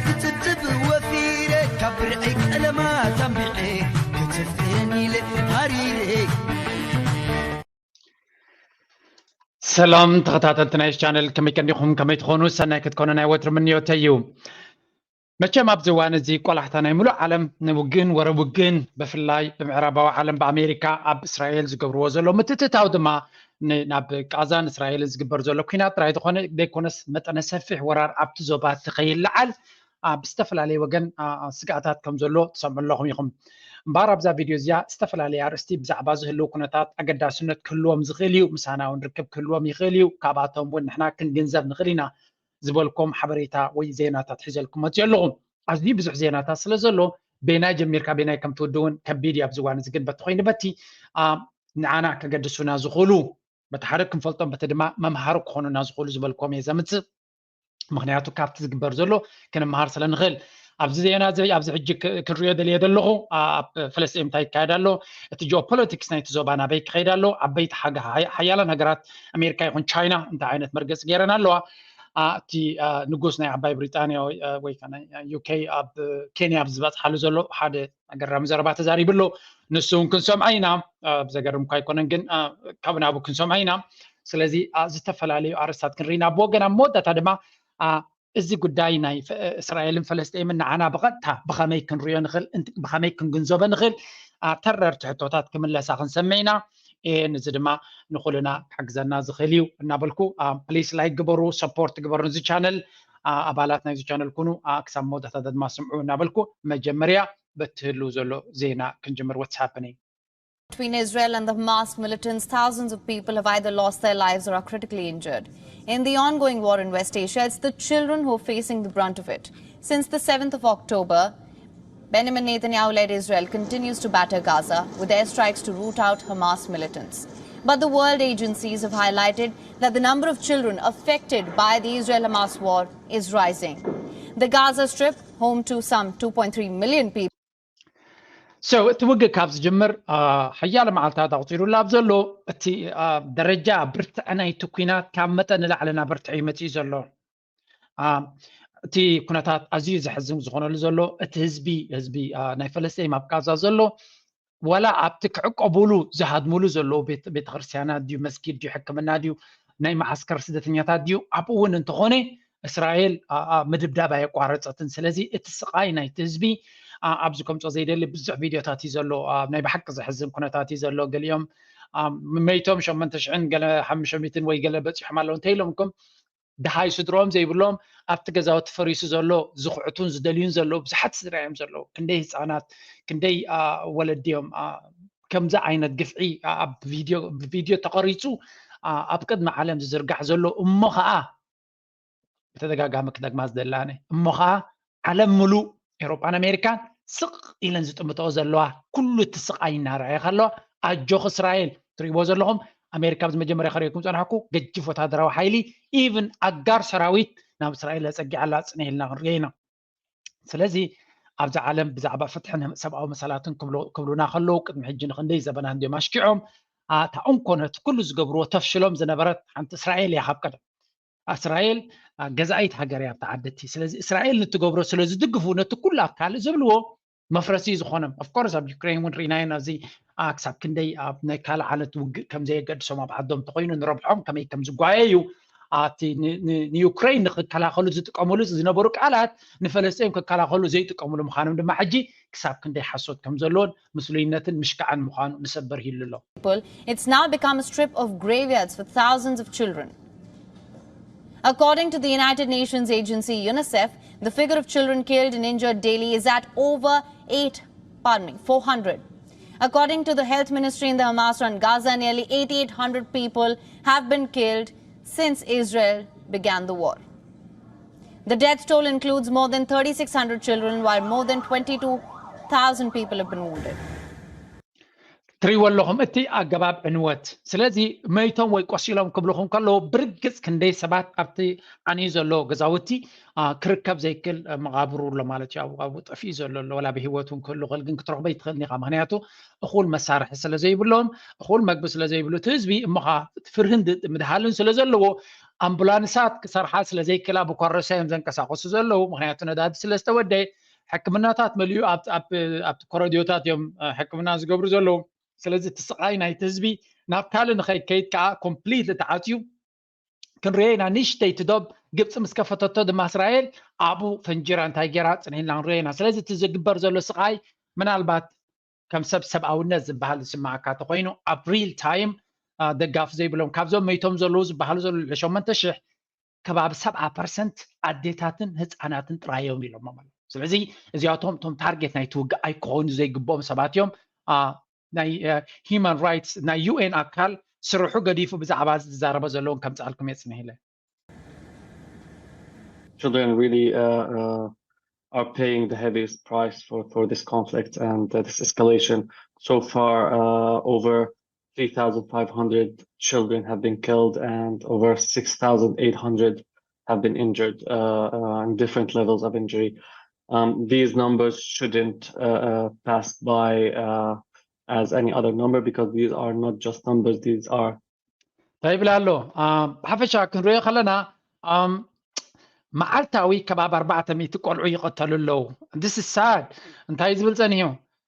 ክጽብጽብ ወፊረ ካብ ብርዒ ቀለማት ኣንቢዐ ክትፍን ኢለ ሃሪረ። ሰላም ተኸታተልቲ ናይ ቻነል፣ ከመይ ቀኒኹም? ከመይ ትኾኑ? ሰናይ ክትኮኑ ናይ ወትሩ ምንዮተይ እዩ። መቸም ኣብዚ እዋን እዚ ቆላሕታ ናይ ሙሉእ ዓለም ንውግእን ወረ ውግእን፣ ብፍላይ ብምዕራባዊ ዓለም ብኣሜሪካ ኣብ እስራኤል ዝገብርዎ ዘሎ ምትእትታው ድማ ን- ናብ ቃዛን እስራኤልን ዝግበር ዘሎ ኲናት ጥራይ ዝኾነ ዘይኮነስ መጠነ ሰፊሕ ወራር ኣብቲ ዞባ እቲ ከይለዓል ኣብ ዝተፈላለየ ወገን ኣ- ኣ- ስግኣታት ከም ዘሎ ትሰምዑ ኣለኹም ኢኹም። እምበኣር ኣብዛ ቪድዮ እዚኣ ዝተፈላለየ ኣርእስቲ ብዛዕባ ዝህልው ኩነታት ኣገዳስነት ክህልዎም ዝኽእል እዩ፣ ምሳና እውን ርክብ ክህልዎም ይኽእል እዩ፣ ካብኣቶም እውን ንሕና ክንግንዘብ ንኽእል ኢና ዝበልኩም ሓበሬታ ወይ ዜናታት ሒዘልኩም መፅዮ ኣለኹ። ኣዝዩ ብዙሕ ዜናታት ስለ ዘሎ ቤናይ ጀሚርካ ቤናይ ከም ትውድውን ከቢድ እዩ። ኣብዚ እዋን እዚ ግን በቲ ኮይኑ በቲ ኣ፣ ንዓና ከገድሱና ዝኽእሉ በቲ ሓደ ክንፈልጦም በቲ ድማ መምሃሪ ክኾኑና ዝኽእሉ ዝበልኩም እየ ዘምፅእ። ምክንያቱ ካብቲ ዝግበር ዘሎ ክንመሃር ስለ ንኽእል። ኣብዚ ዜና እዚ ኣብዚ ሕጂ ክ- ክንሪኦ ደልየ ዘለኹ ኣ- ኣብ ፈለስጢን እንታይ ይካየድ ኣሎ፣ እቲ ጂኦፖለቲክስ ናይቲ ዞባ ናበይ ክኸይድ ኣሎ፣ ዓበይቲ ሓገ- ሓያላን ሃገራት ኣሜሪካ ይኹን ቻይና እንታይ ዓይነት መርገፂ ገይረን ኣለዋ። ኣ፣ እቲ ኣ፣ ንጉስ ናይ ዓባይ ብሪጣንያ ወይ ኣ፣ ወይ ከኣ ናይ ዩኬ ኣብ ኬንያ ኣብ ዝበፅሓሉ ዘሎ ሓደ ኣገራሚ ዘረባ ተዛሪቡ ኣሎ። ንሱ እውን ክንሰምዖ ኢና። ኣ፣ ዘገርም እኳ ኣይኮነን ግን ኣ፣ ካብ ናቡ ክንሰምዖ ኢና። ስለዚ ኣ፣ ዝተፈላለዩ ኣርእስታት ክንርኢ ኢና። ብወገን ኣብ መወዳእታ ድማ ኣ፣ እዚ ጉዳይ ናይ ፈ- እስራኤልን ፈለስጤምን ንዓና ብቐጥታ ብኸመይ ክንሪኦ ንኽእል እንት- ብኸመይ ክንግንዘቦ ንኽእል ኣ፣ ተረርቲ ሕቶታት ክምለሳ ክንሰምዕ ኢና። ኤ፣ ንዚ ድማ ንኹልና ክሕግዘና ዝኽእል እዩ እናበልኩ ፕሊስ ላይክ ግበሩ፣ ሰፖርት ግበሩ ንዚ ቻነል። ኣባላት ናይዚ ቻነል ኩኑ። ክሳብ መወዳእታ ድማ ስምዑ እናበልኩ መጀመርያ በቲ ህልው ዘሎ ዜና ክንጅምር። What's happening? Between Israel and the Hamas militants, thousands of people have either lost their lives or are critically injured. In the ongoing war in West Asia, it's the children who are facing the brunt of it. Since the seventh of October, Benjamin Netanyahu-led Israel continues to batter Gaza with airstrikes to root out Hamas militants. But the world agencies have highlighted that the number of children affected by the Israel-Hamas war is rising. The Gaza Strip, home to some two point three million people, So እቲ ውግእ ካብ ዝጅምር ሓያለ መዓልታት ኣቑፂሩላ ኣብ ዘሎ እቲ ደረጃ ብርትዐ ናይቲ ኲናት ካብ መጠን ንላዕሊ እናበርትዐ እዩ መፂኡ ዘሎ። እቲ ኩነታት ኣዝዩ ዘሕዝን ዝኾነሉ ዘሎ እቲ ህዝቢ ህዝቢ ናይ ፈለስጢን ኣብ ጋዛ ዘሎ ዋላ ኣብቲ ክዕቀቡሉ ዝሃድሙሉ ዘለዉ ቤተክርስትያናት ድዩ መስጊድ ድዩ ሕክምና ድዩ ናይ መዓስከር ስደተኛታት ድዩ ኣብኡ እውን እንተኾነ እስራኤል ምድብዳብ ኣየቋረፀትን። ስለዚ እቲ ስቓይ ናይቲ ህዝቢ ኣብዚ ከምፆ ዘይደሊ ብዙሕ ቪድዮታት እዩ ዘሎ። ናይ ብሓቂ ዘሕዝን ኩነታት እዩ ዘሎ። ገሊኦም መይቶም ሸሞንተ ሽሕን ገለ ሓሙሽተ ሚእትን ወይ ገለ በፂሖም ኣለዉ እንተ ኢሎምኩም ድሃይ ስድሮኦም ዘይብሎም ኣብቲ ገዛውቲ ፈሪሱ ዘሎ ዝኽዕቱን ዝደልዩን ዘለዉ ብዙሓት ስድራ እዮም ዘለዉ። ክንደይ ህፃናት ክንደይ ወለዲ እዮም ከምዚ ዓይነት ግፍዒ ብቪድዮ ተቐሪፁ ኣብ ቅድሚ ዓለም ዝዝርጋሕ ዘሎ እሞ ከዓ ብተደጋጋሚ ክደግማ ዝደላነ እሞ ከዓ ዓለም ምሉእ ኤውሮጳን ኣሜሪካን ስቕ ኢለን ዝጥምተኦ ዘለዋ ኩሉ እቲ ስቓይ እናረኣየ ከለዋ ኣጆኽ እስራኤል ትሪእዎ ዘለኹም ኣሜሪካ ኣብዚ መጀመርያ ከርእየኩም ፀናሕኩ ገጅፍ ወታደራዊ ሓይሊ ኢቭን ኣጋር ሰራዊት ናብ እስራኤል ኣፀጊዓላ ፅነ ኢልና ክንሪኦ ኢና። ስለዚ ኣብዚ ዓለም ብዛዕባ ፍትሕን ሰብኣዊ መሰላትን ክብሉና ከለዉ ቅድሚ ሕጂ ንክንደይ ዘበናት እንዲዮም ኣሽኪዖም እታ እንኮ ነቲ ኩሉ ዝገብርዎ ተፍሽሎም ዝነበረት ሓንቲ እስራኤል እያ ካብ ቀደም እስራኤል ገዛኢት ሃገር እያ ኣብታ ዓዲ እቲ ስለዚ እስራኤል ንትገብሮ ስለ ዝድግፉ ነቲ ኩሉ ኣብ ካልእ ዝብልዎ መፍረሲ እዩ ዝኾኖም። ኦፍኮርስ ኣብ ዩክሬን እውን ርኢናዮ ኣብዚ ክሳብ ክንደይ ኣብ ናይ ካልእ ዓይነት ውግእ ከም ዘየገድሶም ኣብ ዓዶም እንተኮይኑ ንረብሖም ከመይ ከም ዝጓየዩ ኣብቲ ንዩክሬን ንክከላኸሉ ዝጥቀምሉ ዝነበሩ ቃላት ንፈለስጤም ክከላኸሉ ዘይጥቀምሉ ምዃኖም ድማ ሕጂ ክሳብ ክንደይ ሓሶት ከም ዘለዎን ምስሉይነትን ምሽካዕን ምዃኑ ንሰብ በርሂሉ ኣሎ። It's now become a strip of graveyards for thousands of children. According to the United Nations agency UNICEF, the figure of children killed and injured daily is at over eight, pardon me, four hundred. According to the health ministry in the Hamas-run Gaza, nearly eighty-eight hundred people have been killed since Israel began the war. The death toll includes more than thirty-six hundred children, while more than twenty-two thousand people have been wounded. ትሪእዎ ኣለኹም እቲ ኣገባብ ዕንወት። ስለዚ መይቶም ወይ ቆሲሎም ክብልኹም ከለዉ ብርግፅ ክንደይ ሰባት ኣብቲ ዓንዩ ዘሎ ገዛውቲ ክርከብ ዘይክል መቓብሩ ኣሎ ማለት እዩ። ኣብኡ ጠፊኡ ዘሎ ኣሎ ወላ ብሂወት እውን ክህሉ ክእል ግን ክትረኽቦ ይትኽእል ኢኻ። ምክንያቱ እኹል መሳርሒ ስለ ዘይብሎም እኹል መግቢ ስለ ዘይብሉ እቲ ህዝቢ እሞ ከዓ ፍርህን ምድሃልን ስለ ዘለዎ ኣምቡላንሳት ክሰርሓ ስለ ዘይክእላ ብኮረሳ እዮም ዘንቀሳቐሱ ዘለዉ። ምክንያቱ ነዳዲ ስለ ዝተወደየ ሕክምናታት መሊኡ ኣብቲ ኮረድዮታት እዮም ሕክምና ዝገብሩ ዘለዉ። ስለዚ እቲ ስቓይ ናይቲ ህዝቢ ናብ ካልእ ንኸይከይድ ከዓ ኮምፕሊት ተዓፅዩ ክንሪኦ ኢና። ንእሽተይ እቲ ዶብ ግብፂ ምስ ከፈተቶ ድማ እስራኤል ኣብኡ ፈንጂራ እንታይ ገይራ ፅንሒልና ክንሪኦ ኢና። ስለዚ እቲ ዝግበር ዘሎ ስቓይ ምናልባት ከም ሰብ ሰብኣውነት ዝበሃል ዝስማዓካ ተኮይኑ ኣብ ሪል ታይም ደጋፍ ዘይብሎም ካብዞም መይቶም ዘለዉ ዝበሃሉ ዘለዉ ልዕሊ ሸሞንተ ሽሕ ከባቢ ሰብዓ ፐርሰንት ኣዴታትን ህፃናትን ጥራይ እዮም ኢሎም ማለት። ስለዚ እዚኣቶም እቶም ታርጌት ናይቲ ውግእ ኣይክኾኑ ዘይግብኦም ሰባት እዮም። ናይ ሂማን ራይትስ ናይ ዩ ኤን ኣካል ስርሑ ገዲፉ ብዛዕባ እዚ ዝዛረበ ዘለውን ከምፅኣልኩም እየ ፅንሕ ኢለ። Children really uh, uh, are paying the heaviest price for, for this conflict and uh, this escalation. So far, uh, over three thousand five hundred children have been killed and over six thousand eight hundred have been injured uh, uh, in different levels of injury. Um, these numbers shouldn't uh, uh, pass by uh, as any other number because these are not just numbers, these are እንታይ ይብል ኣሎ? ብሓፈሻ ክንሪኦ ከለና መዓልታዊ ከባቢ ኣርባዕተ ሚእቲ ቆልዑ ይቐተሉ ኣለዉ። This is sad። እንታይ ዝብል ጸኒሑ?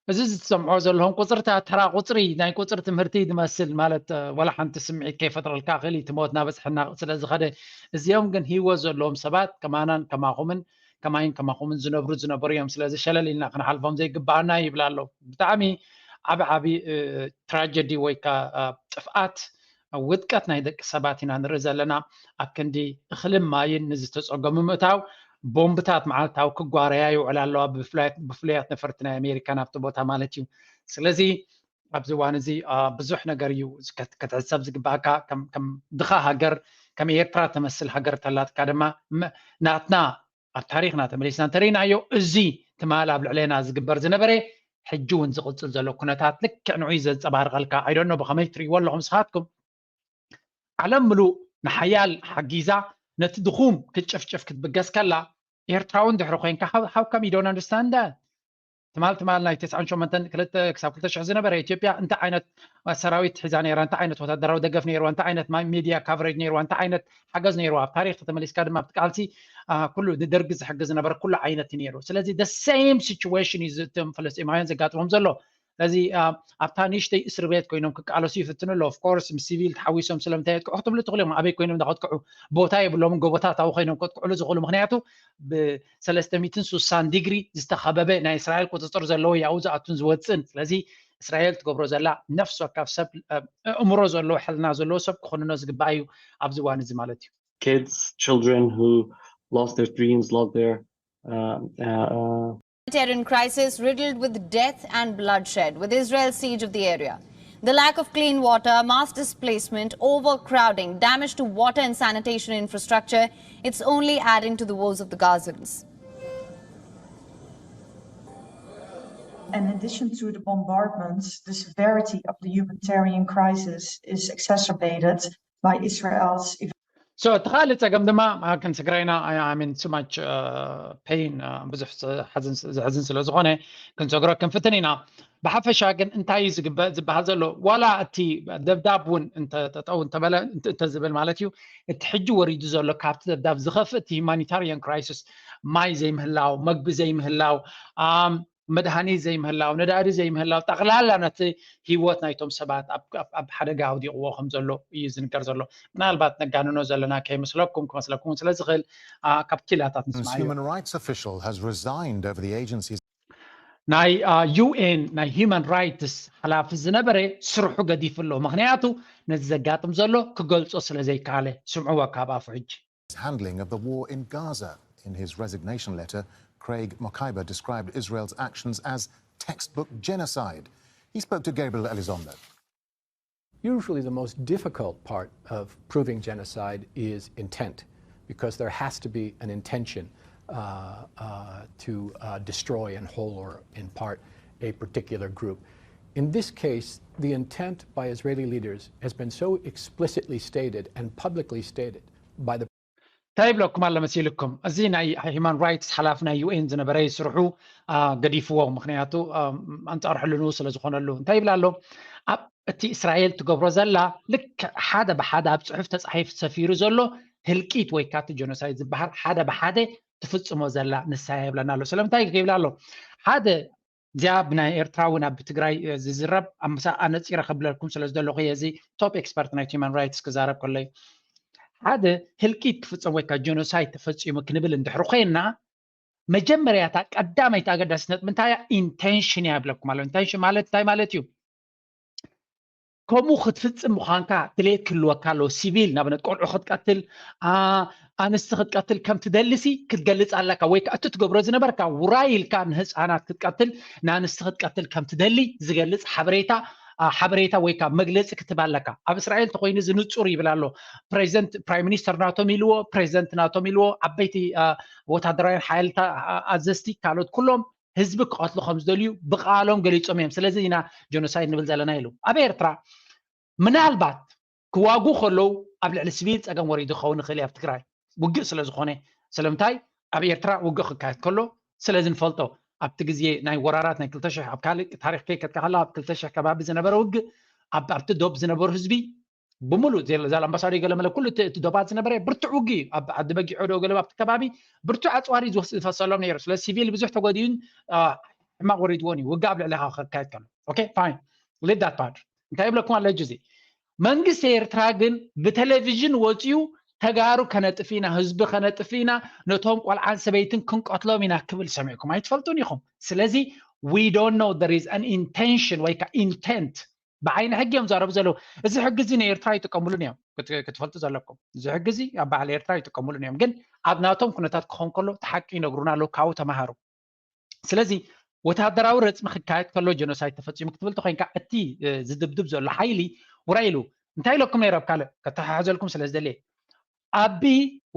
እዚ ዝሰምዖ ዘለኹም ቁፅርታት ተራ ቁፅሪ ናይ ቁፅሪ ትምህርቲ ዝመስል ማለት ዋላ ሓንቲ ስምዒት ከይፈጥረልካ ክእል እቲ ሞት እናበዝሐና ስለ ዝኸደ እዚኦም ግን ህይወት ዘለዎም ሰባት ከማናን ከማኹምን ከማይን ከማኹምን ዝነብሩ ዝነበሩ እዮም። ስለዚ ሸለል ኢልና ክንሓልፎም ዘይግባኣና ይብል ኣሎ። ብጣዕሚ ዓቢ ዓቢ ትራጀዲ ወይ ከዓ ጥፍኣት ውድቀት ናይ ደቂ ሰባት ኢና ንርኢ ዘለና። ኣብ ክንዲ እኽልን ማይን ንዝተፀገሙ ምእታው ቦምብታት መዓልታዊ ክጓረያ ይውዕላ ኣለዋ፣ ብፍሉያት ነፈርቲ ናይ ኣሜሪካ ናብቲ ቦታ ማለት እዩ። ስለዚ ኣብዚ እዋን እዚ ብዙሕ ነገር እዩ ክትሕሰብ ዝግባእካ። ከም ድኻ ሃገር ከም ኤርትራ ተመስል ሃገር ተላትካ ድማ ናትና ኣብ ታሪኽና ተመሊስና እንተርኢናዮ እዚ ትማል ኣብ ልዕሌና ዝግበር ዝነበረ ሕጂ እውን ዝቕፅል ዘሎ ኩነታት ልክዕ ንዑይ ዘንፀባርቐልካ ኣይደኖ ብኸመይ ትርእይዎ ኣለኹም ንስኻትኩም? ዓለም ምሉእ ንሓያል ሓጊዛ ነቲ ድኹም ክትጭፍጭፍ ክትብገስ ከላ ኤርትራውን ድሕሪ ኮይንካ how come you don't understand that? ትማል ትማል ናይ ተስዓን ሸሞንተን ክልተ ክሳብ ክልተ ሽሕ ዝነበረ ኢትዮጵያ እንታይ ዓይነት ሰራዊት ሒዛ ነይራ፣ እንታይ ዓይነት ወታደራዊ ደገፍ ነይርዋ፣ እንታይ ዓይነት ሚድያ ካቨሬጅ ነይርዋ፣ እንታይ ዓይነት ሓገዝ ነይርዋ። ኣብ ታሪኽ ተመሊስካ ድማ ኣብቲ ቃልሲ ኩሉ ንደርጊ ዝሕግዝ ዝነበረ ኩሉ ዓይነት እዩ ነይሩ። ስለዚ the same situation እዩ እቶም ፍልስጤማውያን ዘጋጥሞም ዘሎ። ስለዚ ኣብታ ንእሽተይ እስሪ ቤት ኮይኖም ክቃለሱ ይፍትኑ ኣለዉ። Of course ምስ ሲቪል ተሓዊሶም ስለምንታይ የጥቅዑ ክትብሉ ትኽእሉ እዮም። ኣበይ ኮይኖም ዳ ከጥቅዑ ቦታ የብሎምን። ጎቦታት ኣብኡ ኮይኖም ከጥቅዕሉ ዝኽእሉ ምክንያቱ ብሰለስተ ሚእትን ሱሳን ዲግሪ ዝተኸበበ ናይ እስራኤል ቁፅፅር ዘለዎ እዩ ኣብኡ ዝኣቱን ዝወፅእን። ስለዚ እስራኤል ትገብሮ ዘላ ነፍሲ ወከፍ ሰብ ኣእምሮ ዘለዎ ሕልና ዘለዎ ሰብ ክኾንኖ ዝግባእ እዩ ኣብዚ እዋን እዚ ማለት እዩ። Kids, children who lost their dreams, lost their uh, uh, uh, Humanitarian crisis riddled with death and bloodshed, with Israel's siege of the area. The lack of clean water, mass displacement, overcrowding, damage to water and sanitation infrastructure, it's only adding to the woes of the Gazans. In addition to the bombardments, the severity of the humanitarian crisis is exacerbated by Israel's So እቲ ካልእ ጸገም ድማ ክንስግረይና I mean too much pain ብዙሕ ዘሕዝን ስለ ዝኾነ ክንሰግሮ ክንፍትን ኢና። ብሓፈሻ ግን እንታይ እዩ ዝግበእ ዝበሃል ዘሎ ዋላ እቲ ደብዳብ እውን እንተጠጠው እንተበለ እንተዝብል ማለት እዩ። እቲ ሕጂ ወሪዱ ዘሎ ካብቲ ደብዳብ ዝኸፍእ እቲ humanitarian crisis ማይ ዘይምህላው፣ መግቢ ዘይምህላው፣ መድሃኒት ዘይምህላው፣ ነዳዲ ዘይምህላው ጠቕላላ ነቲ ህይወት ናይቶም ሰባት ኣብ ሓደጋ ኣውዲቕዎ ከም ዘሎ እዩ ዝንገር ዘሎ። ምናልባት ነጋንኖ ዘለና ከይመስለኩም ክመስለኩም ስለ ዝኽእል ካብ ኪላታት ንስማዕ። Human rights official has resigned over the agency's ናይ ዩ ኤን ናይ ሂማን ራይትስ ሓላፊ ዝነበረ ስርሑ ገዲፉ ኣሎ። ምክንያቱ ነዚ ዘጋጥም ዘሎ ክገልጾ ስለ ዘይከኣለ። ስምዕዎ ካብ ኣፉ ሕጂ። handling of the war in Gaza. In his resignation letter, Craig Mokhiber described Israel's actions as textbook genocide. He spoke to Gabriel Elizondo. Usually, the most difficult part of proving genocide is intent, because there has to be an intention uh, uh, to uh, destroy in whole or in part a particular group. In this case, the intent by Israeli leaders has been so explicitly stated and publicly stated by the እንታይ ይብለኩም ኣሎ መሲልኩም? እዚ ናይ ሂማን ራይትስ ሓላፊ ናይ ዩ ኤን ዝነበረ ስርሑ ገዲፍዎ። ምክንያቱ ኣንፃር ሕልንኡ ስለ ዝኾነሉ እንታይ ይብል ኣሎ? ኣብ እቲ እስራኤል ትገብሮ ዘላ ልክዕ ሓደ ብሓደ ኣብ ፅሑፍ ተፃሒፉ ሰፊሩ ዘሎ ህልቂት ወይ ካቲ ጀኖሳይድ ዝበሃል ሓደ ብሓደ ትፍጽሞ ዘላ ንሳ ይብለና ኣሎ። ስለምንታይ ይብላ ኣሎ? ሓደ እዚኣ ብናይ ኤርትራ እውን ኣብ ትግራይ ዝዝረብ ኣምሳ ኣነፂረ ከብለልኩም ስለ ዝደለኹ እዚ ቶፕ ኤክስፐርት ናይ ሂማን ራይትስ ክዛረብ ከሎ ሓደ ህልቂት ክፍፀም ወይ ከዓ ጀኖሳይድ ተፈፂሙ ክንብል እንድሕር ኮይና መጀመርያታ ቀዳመይቲ ኣገዳሲት ነጥቢ እንታይ ኢንቴንሽን እያ ይብለኩም ኣሎ። ኢንቴንሽን ማለት እንታይ ማለት እዩ? ከምኡ ክትፍፅም ምዃንካ ድሌት ክህልወካ ኣለዎ። ሲቪል ንኣብነት ቆልዑ ክትቀትል ኣንስቲ ክትቀትል ከም ትደልሲ ክትገልፅ ኣለካ ወይ ከዓ እቲ ትገብሮ ዝነበርካ ውራይ ኢልካ ንህፃናት ክትቀትል ንኣንስቲ ክትቀትል ከም ትደሊ ዝገልፅ ሓበሬታ ሓበሬታ ወይ ከዓ መግለፂ ክትብ ኣለካ። ኣብ እስራኤል ተኮይኑ ዝንፁር ይብል ኣሎ። ፕሬዚደንት ፕራይም ሚኒስተር ናቶም ኢልዎ ፕሬዚደንት ናቶም ኢልዎ ዓበይቲ ወታደራውያን ሓይልታ ኣዘዝቲ ካልኦት ኩሎም ህዝቢ ክቐትሉ ከም ዝደልዩ ብቃሎም ገሊፆም እዮም። ስለዚ ኢና ጀኖሳይድ ንብል ዘለና ኢሉ። ኣብ ኤርትራ ምናልባት ክዋጉ ከለዉ ኣብ ልዕሊ ስቪል ፀገም ወሪዱ ክኸውን ይኽእል እዩ ኣብ ትግራይ ውግእ ስለ ዝኾነ። ስለምንታይ ኣብ ኤርትራ ውግእ ክካየድ ከሎ ስለ ዝንፈልጦ ኣብቲ ግዜ ናይ ወራራት ናይ ክልተ ሽሕ ኣብ ካልእ ታሪክ ከይከድካ ከላ ኣብ ክልተ ሽሕ ከባቢ ዝነበረ ውግእ ኣብቲ ዶብ ዝነበሩ ህዝቢ ብምሉእ ዛላምባሳ ዶ ገለመለ ኩሉ እቲ ዶባት ዝነበረ ብርቱዕ ውግእ እዩ። ኣብ ዓዲ በጊዖ ዶ ገለ ኣብቲ ከባቢ ብርቱዕ ኣፅዋሪ ዝፈሰሎም ነይሩ። ስለ ሲቪል ብዙሕ ተጎዲኡን ሕማቅ ወሪድዎን እዩ ውግእ ኣብ ልዕሊካ ክካየድ ከሎ። ኦኬ ፋይን ሊድ ዳት ፓርት እንታይ ይብለኩም ኣሎ ሕጂ እዚ መንግስቲ ኤርትራ ግን ብቴሌቪዥን ወፂኡ ተጋሩ ከነጥፍ ኢና ህዝቢ ከነጥፍ ኢና ነቶም ቆልዓን ሰበይትን ክንቀትሎም ኢና ክብል ሰሚዕኩም ኣይትፈልጡን ኢኹም። ስለዚ we don't know there is an intention ወይ ከዓ ኢንቴንት ብዓይኒ ሕጊ እዮም ዛረቡ ዘለዉ። እዚ ሕጊ እዚ ንኤርትራ ይጥቀምሉን እዮም ክትፈልጡ ዘለኩም። እዚ ሕጊ እዚ ኣብ በዓል ኤርትራ ይጥቀምሉን እዮም። ግን ኣብ ናቶም ኩነታት ክኸውን ከሎ እቲ ሓቂ ይነግሩና ኣለዉ ካብኡ ተምሃሩ። ስለዚ ወታደራዊ ረፅሚ ክካየድ ከሎ ጀኖሳይድ ተፈፂሙ ክትብል ተኮይንካ እቲ ዝድብድብ ዘሎ ሓይሊ ውራይ ኢሉ እንታይ ኢለኩም ነይረ ኣብ ካልእ ከተሓሓዘልኩም ስለ ዝደልየ ኣቢ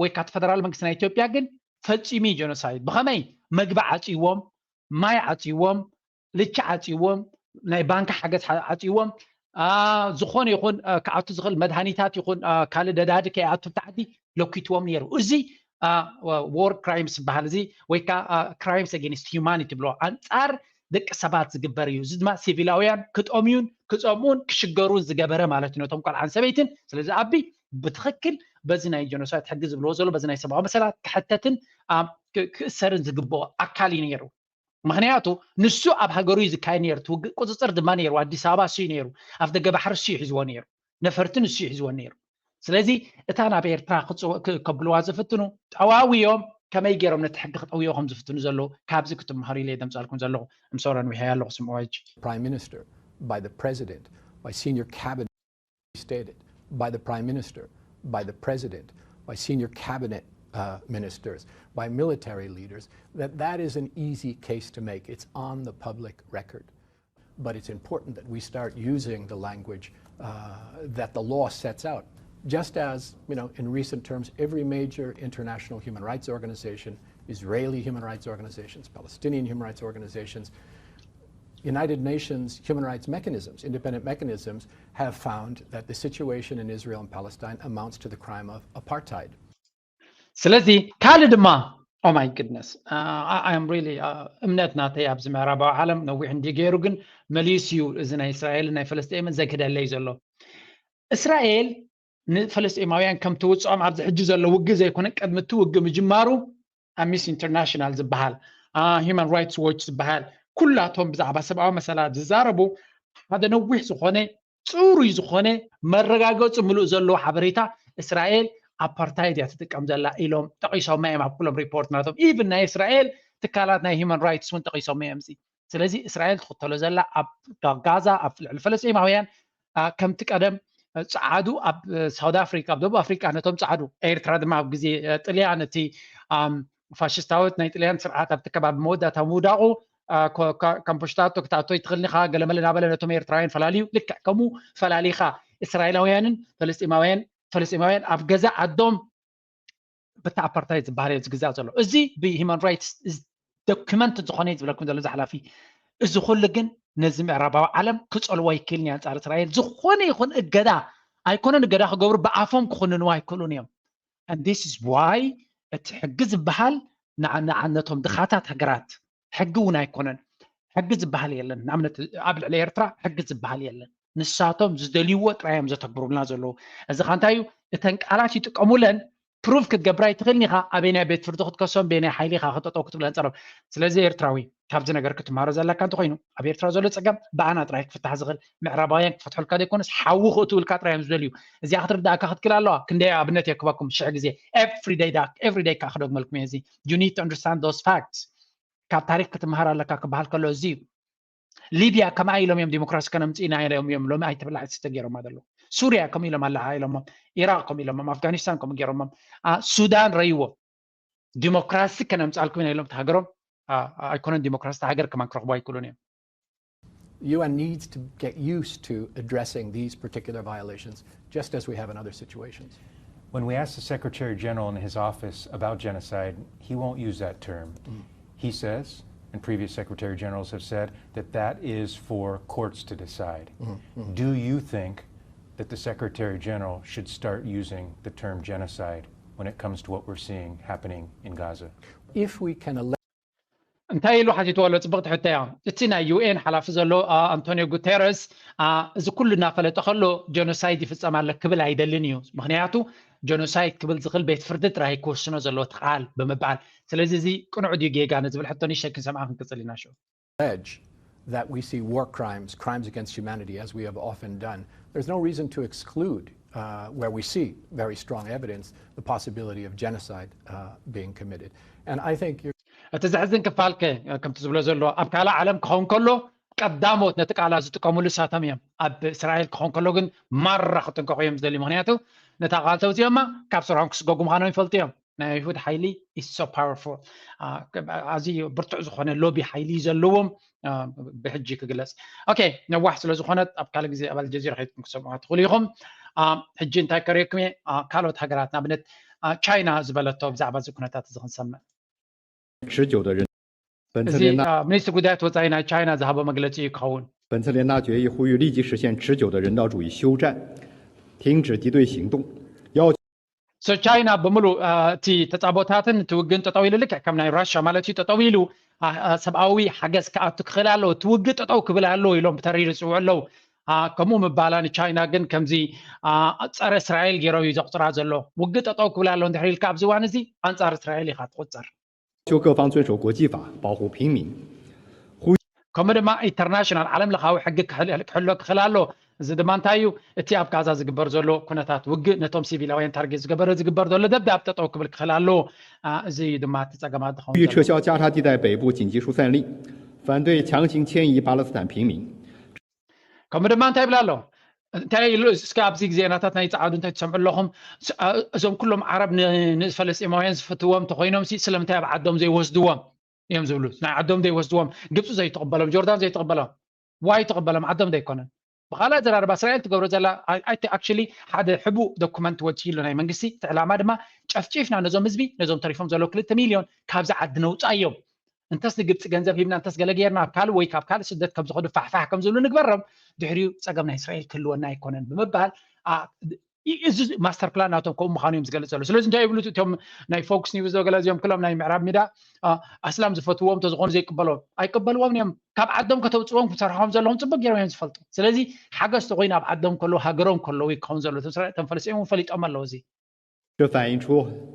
ወይ ካቲ ፈደራል መንግስቲ ናይ ኢትዮጵያ ግን ፈፂሙ ጀኖሳይድ ብኸመይ መግቢ ዓፅዎም ማይ ዓፅዎም ልቻ ዓፅዎም ናይ ባንክ ሓገዝ ዓፅዎም ዝኾነ ይኹን ክኣቱ ዝኽእል መድሃኒታት ይኹን ካልእ ደዳዲ ከይኣቱ ብታዕዲ ለኪትዎም ነይሩ። እዚ ዎር ክራይምስ ዝበሃል እዚ ወይ ከዓ ክራይምስ ኣጌንስት ሂውማኒቲ ብሎ ኣንፃር ደቂ ሰባት ዝግበር እዩ። እዚ ድማ ሲቪላውያን ክጠምዩን ክፀምኡን ክሽገሩን ዝገበረ ማለት እዩ ነቶም ቆልዓን ሰበይትን። ስለዚ ኣቢ ብትኽክል በዚ ናይ ጀኖሳይድ ሕጊ ዝብልዎ ዘሎ በዚ ናይ ሰብኣዊ መሰላት ክሕተትን ክእሰርን ዝግብኦ ኣካል እዩ ነይሩ። ምክንያቱ ንሱ ኣብ ሃገሩ እዩ ዝካየድ ነይሩ። ውግእ ቁፅፅር ድማ ነይሩ። ኣዲስ ኣበባ እሱ እዩ ነይሩ። ኣፍ ደገ ባሕሪ እሱ እዩ ሒዝዎ ነይሩ። ነፈርቲ ንሱ እዩ ሒዝዎ ነይሩ። ስለዚ እታ ናብ ኤርትራ ከብልዋ ዝፍትኑ ጠዋውዮም ከመይ ገይሮም ነቲ ሕጊ ክጠውዮ ከም ዝፍትኑ ዘለዉ ካብዚ ክትምሃሩ ኢለ ደምፃልኩም ዘለኹ። ምሶረን ውሕያ ኣለኹ ስምዕዋጅ Prime Minister, by the President, by senior cabinet stated, by the Prime Minister, by the President, by senior cabinet uh, ministers, by military leaders, that that is an easy case to make. It's on the public record. But it's important that we start using the language uh, that the law sets out. Just as, you know, in recent terms, every major international human rights organization, Israeli human rights organizations, Palestinian human rights organizations, United Nations human rights mechanisms, independent mechanisms, have found that the situation in Israel and Palestine amounts to the crime of apartheid. ስለዚ ካልእ ድማ oh my goodness I am really እምነት ናተይ ኣብዚ ምዕራባዊ ዓለም ነዊሕ እንዲ ገይሩ ግን መሊሱ እዩ እዚ ናይ እስራኤልን ናይ ፈለስጤምን ዘግህደለይ ዘሎ እስራኤል ንፈለስጤማውያን ከም ትውፅዖም ኣብዚ ሕጂ ዘሎ ውግእ ዘይኮነ ቅድሚ እቲ ውግእ ምጅማሩ ኣምነስቲ ኢንተርናሽናል ዝበሃል ሂማን ራይትስ ዎች ዝበሃል ኩላቶም ብዛዕባ ሰብኣዊ መሰላት ዝዛረቡ ሓደ ነዊሕ ዝኾነ ፅሩይ ዝኾነ መረጋገፂ ምሉእ ዘለዎ ሓበሬታ እስራኤል ኣፓርታይድ እያ ትጥቀም ዘላ ኢሎም ጠቂሶማ እዮም ኣብ ኩሎም ሪፖርት ናቶም ኢቭን ናይ እስራኤል ትካላት ናይ ሂማን ራይትስ እውን ጠቂሶማ እዮም እዚ ስለዚ እስራኤል ትኽተሎ ዘላ ኣብ ጋዛ ኣብ ልዕሊ ፈለስጢማውያን ከምቲ ቀደም ፀዓዱ ኣብ ሳውት ኣፍሪካ ኣብ ደቡብ ኣፍሪካ ነቶም ፀዓዱ ኤርትራ ድማ ኣብ ግዜ ጥልያን እቲ ፋሽስታዊት ናይ ጥልያን ስርዓት ኣብቲ ከባቢ መወዳእታ ምውዳቑ ከም ፖሽታቶ ክትኣቶ ይትኽእል ኢኻ ገለመለ ናበለ ነቶም ኤርትራውያን ፈላልዩ ልክዕ ከምኡ ፈላሊኻ እስራኤላውያንን ፈለስጢማውያን ፈለስጢማውያን ኣብ ገዛ ዓዶም በቲ ኣፓርታይድ ዝበሃል እዩ ዝግዛእ ዘሎ እዚ ብሂማን ራይትስ ዶክመንት ዝኾነ ዝብለኩም ዘሎ ዝሓላፊ እዚ ኩሉ ግን ነዚ ምዕራባዊ ዓለም ክፀልዎ ኣይክእልን ኣንፃር እስራኤል ዝኾነ ይኹን እገዳ ኣይኮነን እገዳ ክገብሩ ብኣፎም ክኹንንዎ ኣይክእሉን እዮም this is why እቲ ሕጊ ዝበሃል ንዓነቶም ድኻታት ሃገራት ሕጊ እውን ኣይኮነን ሕጊ ዝበሃል የለን ንኣብነት ኣብ ልዕሊ ኤርትራ ሕጊ ዝበሃል የለን ንሳቶም ዝደልይዎ ጥራዮም ዘተግብሩልና ዘለዉ እዚ ካ እንታይ እዩ እተን ቃላት ይጥቀሙለን ፕሩፍ ክትገብር ኣይትኽእልን ኢኻ። ኣበይ ናይ ቤት ፍርዲ ክትከሶም፣ በየናይ ሓይሊ ኢኻ ክጠጠው ክትብል ኣንጻሮም። ስለዚ ኤርትራዊ ካብዚ ነገር ክትመሃሮ ዘለካ እንተኾይኑ፣ ኣብ ኤርትራ ዘሎ ጸገም ብኣና ጥራይ ክፍታሕ ዝኽእል፣ ምዕራባውያን ክፈትሑልካ ዘይኮነስ ሓዊ ክእትውልካ ጥራይ እዮም ዝደልዩ። እዚኣ ክትርዳእካ ክትክእል ኣለዋ። ክንደይ ኣብነት የክበኩም ሽሕ ግዜ፣ everyday ዳ everyday ከዓ ክደግመልኩም እየ። እዚ you need to understand those facts። ካብ ታሪክ ክትመሃር ኣለካ ክበሃል ከሎ እዚ እዩ። ሊብያ ከምኣ ኢሎም እዮም ዲሞክራሲ ከነምጽእ ኢና ኢሎም እዮም ሎሚ ኣይትብላዕ ትስተ ገይሮማ ዘለዉ። ሱርያ ከምኡ ኢሎም ኣለዓ ኢሎሞም፣ ኢራቅ ከምኡ ኢሎሞም፣ ኣፍጋኒስታን ከምኡ ገይሮሞም። ሱዳን ረይዎ፣ ዲሞክራሲ ከነምጻልኩም ኢና ኢሎም ሃገሮም ኣይኮነን ዲሞክራሲ፣ ሃገር ከማን ክረኽቡ ኣይክእሉን እዮም። U N needs to get used to addressing these particular violations, just as we have in other situations. When we ask the Secretary General in his office about genocide, he won't use that term. Mm. He says, and previous Secretary Generals have said, that that is for courts to decide. Mm-hmm. Do you think that the Secretary General should start using the term genocide when it comes to what we're seeing happening in Gaza? If we can እንታይ ኢሉ ሓቲትዎ ኣሎ? ጽብቕቲ ሕቶ እያ። እቲ ናይ ዩ ኤን ሓላፊ ዘሎ ኣንቶኒዮ ጉቴረስ እዚ ኩሉ እናፈለጠ ከሎ ጀኖሳይድ ይፍጸም ኣሎ ክብል ኣይደልን እዩ። ምክንያቱ ጀኖሳይድ ክብል ዝኽእል ቤት ፍርዲ ጥራይ ክወስኖ ዘለዎ እቲ ቃል ብምባል፣ ስለዚ እዚ ቅኑዕ ድዩ ጌጋ ንዝብል ሕቶ ንሸኪ ሰምዓ ክንቅጽል ኢና። ሽዑ allege that we see war crimes, crimes against humanity, as we have often done, there's no reason to exclude uh, where we see very strong evidence, the possibility of genocide uh, being committed. And I think you're እቲ ዘሕዝን ክፋልከ ከምቲ ዝብሎ ዘሎ ኣብ ካልእ ዓለም ክኸውን ከሎ ቀዳሞት ነቲ ቃላት ዝጥቀሙሉ እሳቶም እዮም። ኣብ እስራኤል ክኸውን ከሎ ግን ማራ ክጥንቀቑ እዮም ዝደልዩ። ምክንያቱ ነታ ቃል ተውፅኦማ ካብ ስርሖም ክስገጉ ምዃኖም ይፈልጡ እዮም። ናይ ኣይሁድ ሓይሊ is so powerful፣ ኣዝዩ ብርቱዕ ዝኾነ ሎቢ ሓይሊ ዘለዎም ብሕጂ ክግለፅ። ኦኬ፣ ነዋሕ ስለ ዝኾነት ኣብ ካልእ ግዜ ኣብ ኣልጀዚራ ከይድኩም ክሰምዑ ትኽእሉ ኢኹም። ሕጂ እንታይ ከርእየኩም እየ? ካልኦት ሃገራት ንኣብነት ቻይና ዝበለቶ ብዛዕባ እዚ ኩነታት እዚ ክንሰምዕ። 持久的人，本次እዚ 联大 ሚኒስትሪ ጉዳያት ወፃኢ ናይ ቻይና ዝሃቦ መግለፂ እዩ ክኸውን። 本次联大决议呼吁立即实现持久的人道主义休战，停止敌对行动，要求 So ቻይና ብምሉእ እቲ ተፃቦታትን እቲ ውግእን ጠጠው ኢሉ ልክዕ ከም ናይ ራሻ ማለት እዩ ጠጠው ኢሉ ሰብኣዊ ሓገዝ ክኣቱ ክኽእል ኣለዎ፣ እቲ ውግእ ጠጠው ክብል ኣለዎ ኢሎም ብተሪር ይፅውዑ ኣለዉ። ከምኡ ምባላ ንቻይና ግን ከምዚ ፀረ እስራኤል ገይሮም እዩ ዘቑፅራ ዘሎ። ውግእ ጠጠው ክብል ኣለዎ እንድሕር ኢልካ ኣብዚ እዋን እዚ ኣንፃር እስራኤል ኢኻ ትቑፅር። 求各方遵守国际法，保护平民。 ከምኡ ድማ ኢንተርናሽናል ዓለም ለኻዊ ሕጊ ክሕሎ ክኽእል ኣሎ። እዚ ድማ እንታይ እዩ? እቲ ኣብ ጋዛ ዝግበር ዘሎ ኩነታት ውግእ ነቶም ሲቪላውያን ታርጌት ዝገበረ ዝግበር ዘሎ ደብዳብ ጠጠው ክብል ክኽእል ኣለዎ። እዚ ድማ እቲ ፀገማት ዝኸውን 撤销加沙地带北部紧急疏散令，反对强行迁移巴勒斯坦平民。 ከምኡ ድማ እንታይ ይብል ኣሎ? እንታይ ኢሉ እስከ ኣብዚ ዜናታት ናይ ፀዓዱ እንታይ ትሰምዑ ኣለኹም? እዞም ኩሎም ዓረብ ንፈለስጢማውያን ዝፈትዎም እንተኮይኖም ስለምንታይ ኣብ ዓዶም ዘይወስድዎም እዮም ዝብሉ። ናይ ዓዶም ዘይወስድዎም፣ ግብፂ ዘይትቕበሎም፣ ጆርዳን ዘይትቕበሎም፣ ዋይ ትቕበሎም ዓዶም ዘይኮነን። ብካልእ ኣዘራርባ እስራኤል ትገብሮ ዘላ actually ሓደ ሕቡእ ዶኩመንት ወፂኡ ኣሎ ናይ መንግስቲ። እቲ ዕላማ ድማ ጨፍጪፍና ነዞም ህዝቢ ነዞም ተሪፎም ዘለዉ ክልተ ሚልዮን ካብዚ ዓዲ ነውፃ እዮም። እንተስ ንግብፂ ገንዘብ ሂብና እንተስ ገለ ጌርና ኣብ ካልእ ወይ ካብ ካልእ ስደት ከም ዝኸዱ ፋሕፋሕ ከም ዝብሉ ንግበሮም፣ ድሕሪኡ ፀገም ናይ እስራኤል ክህልወና ኣይኮነን ብምባል እዚ ማስተር ፕላን ናቶም ከምኡ ምዃኑ እዮም ዝገልፅ ዘሎ። ስለዚ እንታይ ይብሉ እቶም ናይ ፎክስ ኒውስ ዶ ገለ እዚኦም ክሎም ናይ ምዕራብ ሚዳ ኣስላም ዝፈትዎም እንተዝኾኑ ዘይቅበልዎም ኣይቅበልዎም እዮም። ካብ ዓዶም ከተውፅዎም ክሰርሖም ዘለኹም ፅቡቅ ገይሮም እዮም ዝፈልጡ። ስለዚ ሓገዝ ተኮይኑ ኣብ ዓዶም ከለዉ ሃገሮም ከለዉ ክኸውን ዘሎ እቶም ፈለስጢን እውን ፈሊጦም ኣለዉ። እዚ 这反映出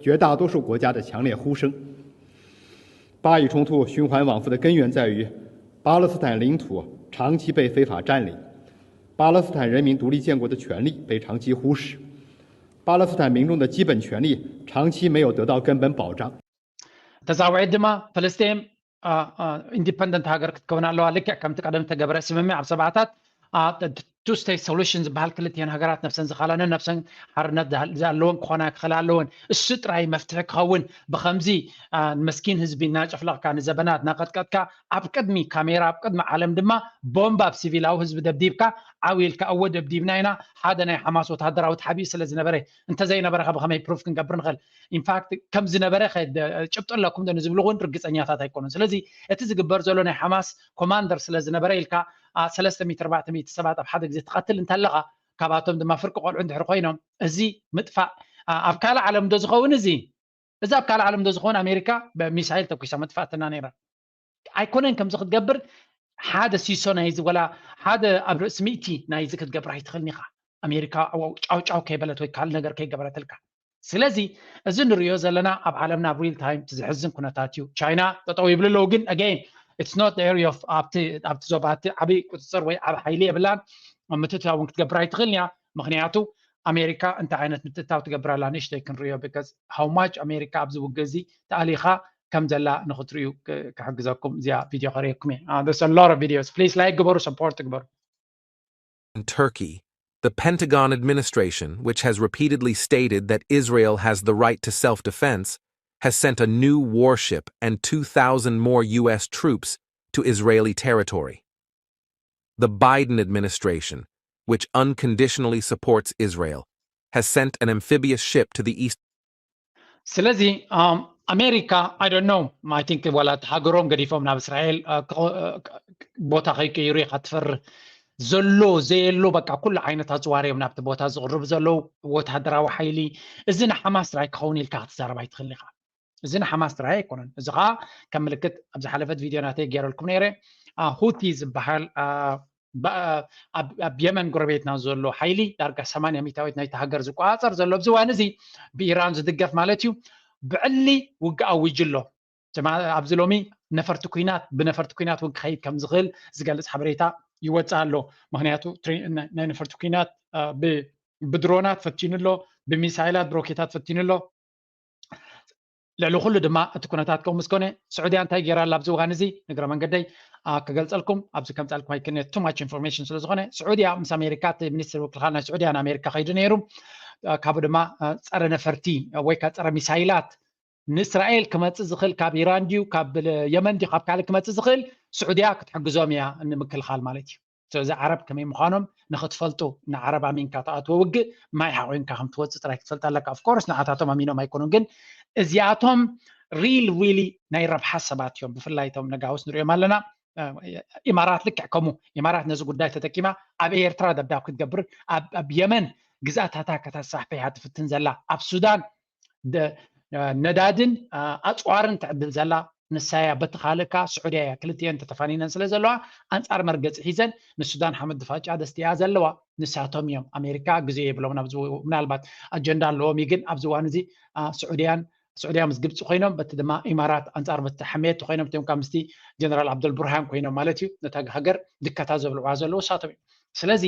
绝大多数国家的强烈呼声。巴以冲突循环往复的根源在于巴勒斯坦领土长期被非法占领，巴勒斯坦人民独立建国的权利被长期忽视，巴勒斯坦民众的基本权利长期没有得到根本保障。 ተዛውዒት ድማ ፈለስጤም ኢንዲፐንደንት ሃገር ክትከውን ኣለዋ። ልክዕ ከምቲ ቀደም ተገበረ ስምምዕ ኣብ ሰብዓታት ቱ ስቴት ሶሉሽን ዝበሃል ክልቲኤን ሃገራት ነፍሰን ዝኻላነን ነፍሰን ሓርነት ዝሃ- ዝኣለወን ክኾና ክኽእላ ኣለወን። እሱ ጥራይ መፍትሒ ክኸውን ብኸምዚ ንመስኪን ህዝቢ እናጨፍለቕካ ንዘበናት እናቐጥቀጥካ ኣብ ቅድሚ ካሜራ ኣብ ቅድሚ ዓለም ድማ ቦምብ ኣብ ሲቪላዊ ህዝቢ ደብዲብካ ዓው ኢልካ እወ ደብዲብና ኢና ሓደ ናይ ሓማስ ወታደራዊ ተሓቢኡ ስለ ዝነበረ እንተዘይነበረ ከ ብኸመይ ፕሩፍ ክንገብር ንኽእል? ኢንፋክት ከም ዝነበረ ጭብጢ ኣለኩም ዶ ንዝብሉ እውን ርግፀኛታት ኣይኮኑን። ስለዚ እቲ ዝግበር ዘሎ ናይ ሓማስ ኮማንደር ስለ ዝነበረ ኢልካ ሰለስተ ሚእቲ ኣርባዕተ ሚእቲ ሰባት ኣብ ሓደ ግዜ ትቐትል እንተለኻ ካብኣቶም ድማ ፍርቂ ቆልዑ እንድሕር ኮይኖም እዚ ምጥፋእ ኣብ ካልእ ዓለም ዶ ዝኸውን? እዚ እዚ ኣብ ካልእ ዓለም ዶ ዝኸውን? ኣሜሪካ ብሚሳይል ተኩሳ መጥፋእትና ነይራ። ኣይኮነን ከምዚ ክትገብር ሓደ ሲሶ ናይዚ ወላ ሓደ ኣብ ርእሲ ሚእቲ ናይዚ ክትገብር ኣይትኽእልን ኢኻ። ኣሜሪካ ጫው ጫው ከይበለት ወይ ካልእ ነገር ከይገበረትልካ ስለዚ እዚ ንሪኦ ዘለና ኣብ ዓለምና ኣብ real time እቲ ዘሕዝን ኩነታት እዩ። ቻይና ጠጠው ይብሉ ኣለዉ፣ ግን again it's not the area of ኣብቲ ኣብቲ ዞባ እቲ ዓብይ ቁፅፅር ወይ ዓብ ሓይሊ የብላን። ምትእትታው እውን ክትገብር ኣይትኽእልን እያ። ምክንያቱ ኣሜሪካ እንታይ ዓይነት ምትእትታው ትገብር ኣላ ንእሽተይ ክንሪኦ፣ because how much ኣሜሪካ ኣብዚ ውግእ እዚ ተኣሊኻ ከም ዘላ ንክትርእዩ ክ- ክሕግዘኩም እዚኣ ቪድዮ ከርእየኩም እየ። There's a lot of videos, please like ግበሩ፣ support ግበሩ። In Turkey, the Pentagon administration, which has repeatedly stated that Israel has the right to self defense, has sent a new warship and two thousand more U S troops to Israeli territory. The Biden administration, which unconditionally supports Israel, has sent an amphibious ship to the east. ስለዚ ኣሜሪካ I don't know, I think ዋላ እቲ ሃገሮም ገዲፎም ናብ እስራኤል ቦታ ከይቀይሩ ኢኻ ትፈርህ ዘሎ ዘየሎ በቃ ኩሉ ዓይነት ኣፅዋር እዮም ናብቲ ቦታ ዝቕርቡ ዘለዉ። ወታደራዊ ሓይሊ እዚ ንሓማስ ጥራይ ክኸውን ኢልካ ክትዛረብ ኣይትኽእል ኢኻ። እዚ ንሓማስ ጥራይ ኣይኮነን። እዚ ከዓ ከም ምልክት ኣብ ዝሓለፈት ቪድዮ ናተይ ገይረልኩም ነይረ። ሁቲ ዝበሃል ኣብ የመን ጎረቤትና ዘሎ ሓይሊ ዳርጋ ሰማንያ ሚታዊት ናይቲ ሃገር ዝቆፃፀር ዘሎ ኣብዚ እዋን እዚ ብኢራን ዝድገፍ ማለት እዩ። ብዕሊ ውግእ ኣዊጁ ኣሎ። ኣብዚ ሎሚ ነፈርቲ ኩናት ብነፈርቲ ኩናት እውን ክኸይድ ከም ዝኽእል ዝገልፅ ሓበሬታ ይወፅእ ኣሎ። ምክንያቱ ናይ ነፈርቲ ኩናት ብድሮናት ፈቲኑ ኣሎ፣ ብሚሳይላት ብሮኬታት ፈቲኑ ኣሎ። ልዕሊ ኩሉ ድማ እቲ ኩነታት ከምኡ ምስ ኮነ ስዑድያ እንታይ ገይራ ኣላ ኣብዚ እዋን እዚ ንግረ መንገደይ ክገልፀልኩም ኣብዚ ከምፀልኩም ኣይክነ too much information ስለ ዝኾነ ስዑድያ ምስ ኣሜሪካ እቲ ሚኒስትር ምክልኻል ናይ ስዑድያ ንኣሜሪካ ከይዱ ነይሩ። ካብኡ ድማ ፀረ ነፈርቲ ወይ ከዓ ፀረ ሚሳይላት ንእስራኤል ክመፅእ ዝኽእል ካብ ኢራን ድዩ ካብ የመን ድዩ ካብ ካልእ ክመፅእ ዝኽእል ስዑድያ ክትሕግዞም እያ ንምክልኻል ማለት እዩ። ስለዚ ዓረብ ከመይ ምዃኖም ንክትፈልጡ ንዓረብ ኣሚንካ ተኣትዎ ውግእ ማይ ሓቑንካ ከም ትወፅእ ጥራይ ክትፈልጥ ኣለካ። Of course ንዓታቶም ኣሚኖም ኣይኮኑን፣ ግን እዚኣቶም real really ናይ ረብሓ ሰባት እዮም። ብፍላይ እቶም ነጋውስ ንሪኦም ኣለና። ኢማራት ልክዕ ከምኡ ኢማራት ነዚ ጉዳይ ተጠቂማ ኣብ ኤርትራ ደብዳብ ክትገብር ኣብ የመን ግዝኣታታ ከተሳሕፈያ ትፍትን ዘላ ኣብ ሱዳን ነዳድን ኣፅዋርን ትዕድል ዘላ ንሳያ በቲ ካልእ ከዓ ስዑድያ እያ። ክልቲኤን ተተፋኒነን ስለ ዘለዋ ኣንፃር መርገፂ ሒዘን ንሱዳን ሓመድ ድፋጫ ደስትያ ዘለዋ ንሳቶም እዮም። ኣሜሪካ ግዜ የብሎም ምናልባት ኣጀንዳ ኣለዎም እዩ። ግን ኣብዚ እዋን እዚ ስዑድያን ስዑድያ ምስ ግብፂ ኮይኖም በቲ ድማ ኢማራት ኣንፃር በቲ ሓሜቲ ኮይኖም እቲኦም ካብ ምስቲ ጀነራል ዓብደልቡርሃን ኮይኖም ማለት እዩ ነታ ሃገር ድከታ ዘብልዋ ዘለዉ ንሳቶም እዮም። ስለዚ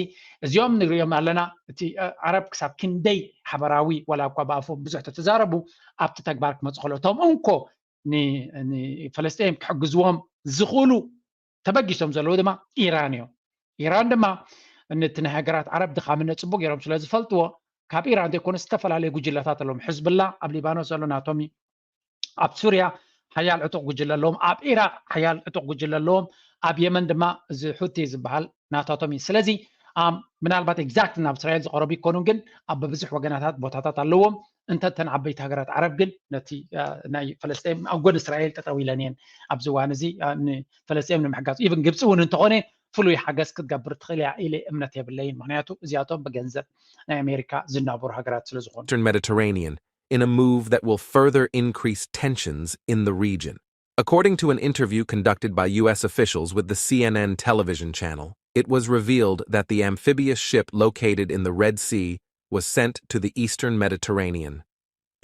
እዚኦም ንሪኦም ኣለና እቲ ዓረብ ክሳብ ክንደይ ሓበራዊ ዋላ እኳ ብኣፎም ብዙሕ ተተዛረቡ ኣብቲ ተግባር ክመፁ ከሎ እቶም እንኮ ንፈለስጤም ክሕግዝዎም ዝኽእሉ ተበጊሶም ዘለዉ ድማ ኢራን እዮም። ኢራን ድማ ነቲ ናይ ሃገራት ዓረብ ድኻምነት ፅቡቅ ገይሮም ስለ ዝፈልጥዎ ካብ ኢራን ዘይኮነ ዝተፈላለዩ ጉጅለታት ኣለዎም። ሕዝብላ ኣብ ሊባኖስ ዘሎ ናቶም እዩ። ኣብ ሱርያ ሓያል ዕጡቕ ጉጅለ ኣለዎም። ኣብ ኢራቅ ሓያል ዕጡቕ ጉጅለ ኣለዎም። ኣብ የመን ድማ እዚ ሑቲ ዝበሃል ናታቶም እዩ። ስለዚ ምናልባት exact ናብ እስራኤል ዝቐረቡ ይኮኑን ግን ኣብ በብዙሕ ወገናታት ቦታታት ኣለዎም። እንተ እተን ዓበይቲ ሃገራት ዓረብ ግን ነቲ ናይ ፈለስጤም ኣብ ጎን እስራኤል ጠጠው ኢለን እየን ኣብዚ እዋን እዚ ንፈለስጤም ንምሕጋዝ። Even ግብፂ እውን እንተኾነ ፍሉይ ሓገዝ ክትገብር ትኽእል እያ ኢለ እምነት የብለይን። ምክንያቱ እዚኣቶም ብገንዘብ ናይ ኣሜሪካ ዝናበሩ ሃገራት ስለ ዝኾኑ። Eastern Mediterranean in a move that will further increase tensions in the region. According to an interview conducted by U S officials with the C N N television channel, it was revealed that the amphibious ship located in the Red Sea was sent to the eastern Mediterranean.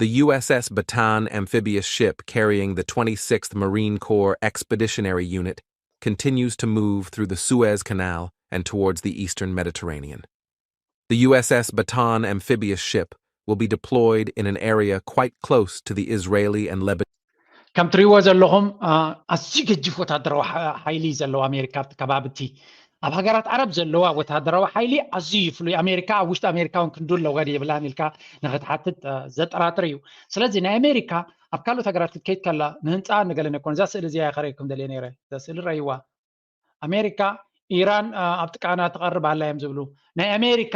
The U S S Bataan amphibious ship carrying the twenty-sixth Marine Corps Expeditionary Unit continues to move through the Suez Canal and towards the eastern Mediterranean. The U S S Bataan amphibious ship will be deployed in an area quite close to the Israeli and Lebanese ከም ትሪእዎ ዘለኹም ኣዝዩ ገጅፍ ወታደራዊ ሓይሊ ዘለዋ ኣሜሪካ ኣብቲ ከባቢ እቲ ኣብ ሃገራት ዓረብ ዘለዋ ወታደራዊ ሓይሊ ኣዝዩ እዩ ፍሉይ። ኣሜሪካ ኣብ ውሽጢ ኣሜሪካ እውን ክንዱ ኣለዋ የብላን ኢልካ ንክትሓትት ዘጠራጥር እዩ። ስለዚ ናይ ኣሜሪካ ኣብ ካልኦት ሃገራት ክትከይድ ከላ ንህንፃ ንገለ ነኮን እዛ ስእሊ እዚኣ ከረይኩም ደልየ ነይረ። እዛ ስእሊ ረይዋ ኣሜሪካ ኢራን ኣብ ጥቃና ትቐርብ ኣላ እዮም ዝብሉ። ናይ ኣሜሪካ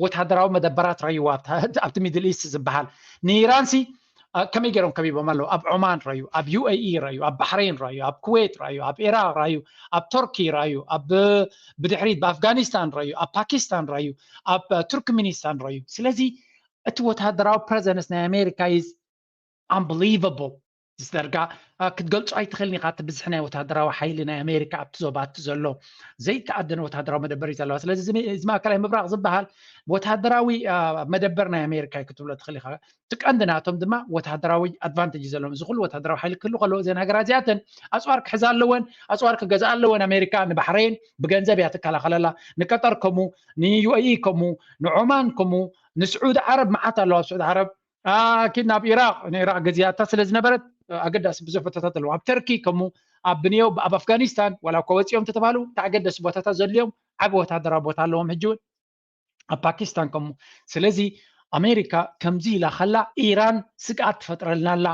ወታደራዊ መደበራት ረይዋ ኣብቲ ሚድል ኢስት ዝበሃል ንኢራን ሲ ከመይ ገይሮም ከቢቦም ኣለዉ? ኣብ ዖማን ረዩ፣ ኣብ ዩ ኤ ኢ ረዩ፣ ኣብ ባሕሬን ረዩ፣ ኣብ ኩዌት ረዩ፣ ኣብ ኢራቅ ረዩ፣ ኣብ ቱርኪ ረዩ፣ ኣብ ብድሕሪት ብኣፍጋኒስታን ረዩ፣ ኣብ ፓኪስታን ረዩ፣ ኣብ ቱርክሚኒስታን ረዩ። ስለዚ እቲ ወታደራዊ ፕረዘንስ ናይ ኣሜሪካ is unbelievable። ዝደርጋ ክትገልጾ ኣይትኽእልን ኢኻ። እቲ ብዝሒ ናይ ወታደራዊ ሓይሊ ናይ ኣሜሪካ ኣብቲ ዞባ እቲ ዘሎ ዘይተኣደነ ወታደራዊ መደበር እዩ ዘለዋ። ስለዚ እዚ ማእከላይ ምብራቕ ዝበሃል ወታደራዊ መደበር ናይ ኣሜሪካ እዩ ክትብሎ ትኽእል ኢኻ። እቲ ቀንዲ ናቶም ድማ ወታደራዊ ኣድቫንቴጅ ዘለዎም፣ እዚ ኩሉ ወታደራዊ ሓይሊ ክህሉ ከለዎ እዘን ሃገራት እዚኣተን ኣፅዋር ክሕዛ ኣለወን፣ ኣፅዋር ክገዝኣ ኣለወን። ኣሜሪካ ንባሕሬን ብገንዘብ እያ ትከላኸለላ፣ ንቀጠር ከምኡ፣ ንዩኤኢ ከምኡ፣ ንዖማን ከምኡ፣ ንስዑዲ ዓረብ መዓት ኣለዋ። ኣብ ስዑዲ ዓረብ ኣኪድ ናብ ኢራቅ፣ ንኢራቅ ገዚኣታ ስለ ዝነበረት ኣገዳሲ ብዙሕ ቦታታት ኣለዎ። ኣብ ተርኪ ከምኡ፣ ኣብ ብንዮ ኣብ ኣፍጋኒስታን ዋላ እኳ ወፂኦም ተተባሉ እቲ ኣገደሲ ቦታታት ዘድልዮም ዓቢ ወታደራዊ ቦታ ኣለዎም። ሕጂ እውን ኣብ ፓኪስታን ከምኡ። ስለዚ ኣሜሪካ ከምዚ ኢላ ከላ ኢራን ስግኣት ትፈጥረልና ኣላ፣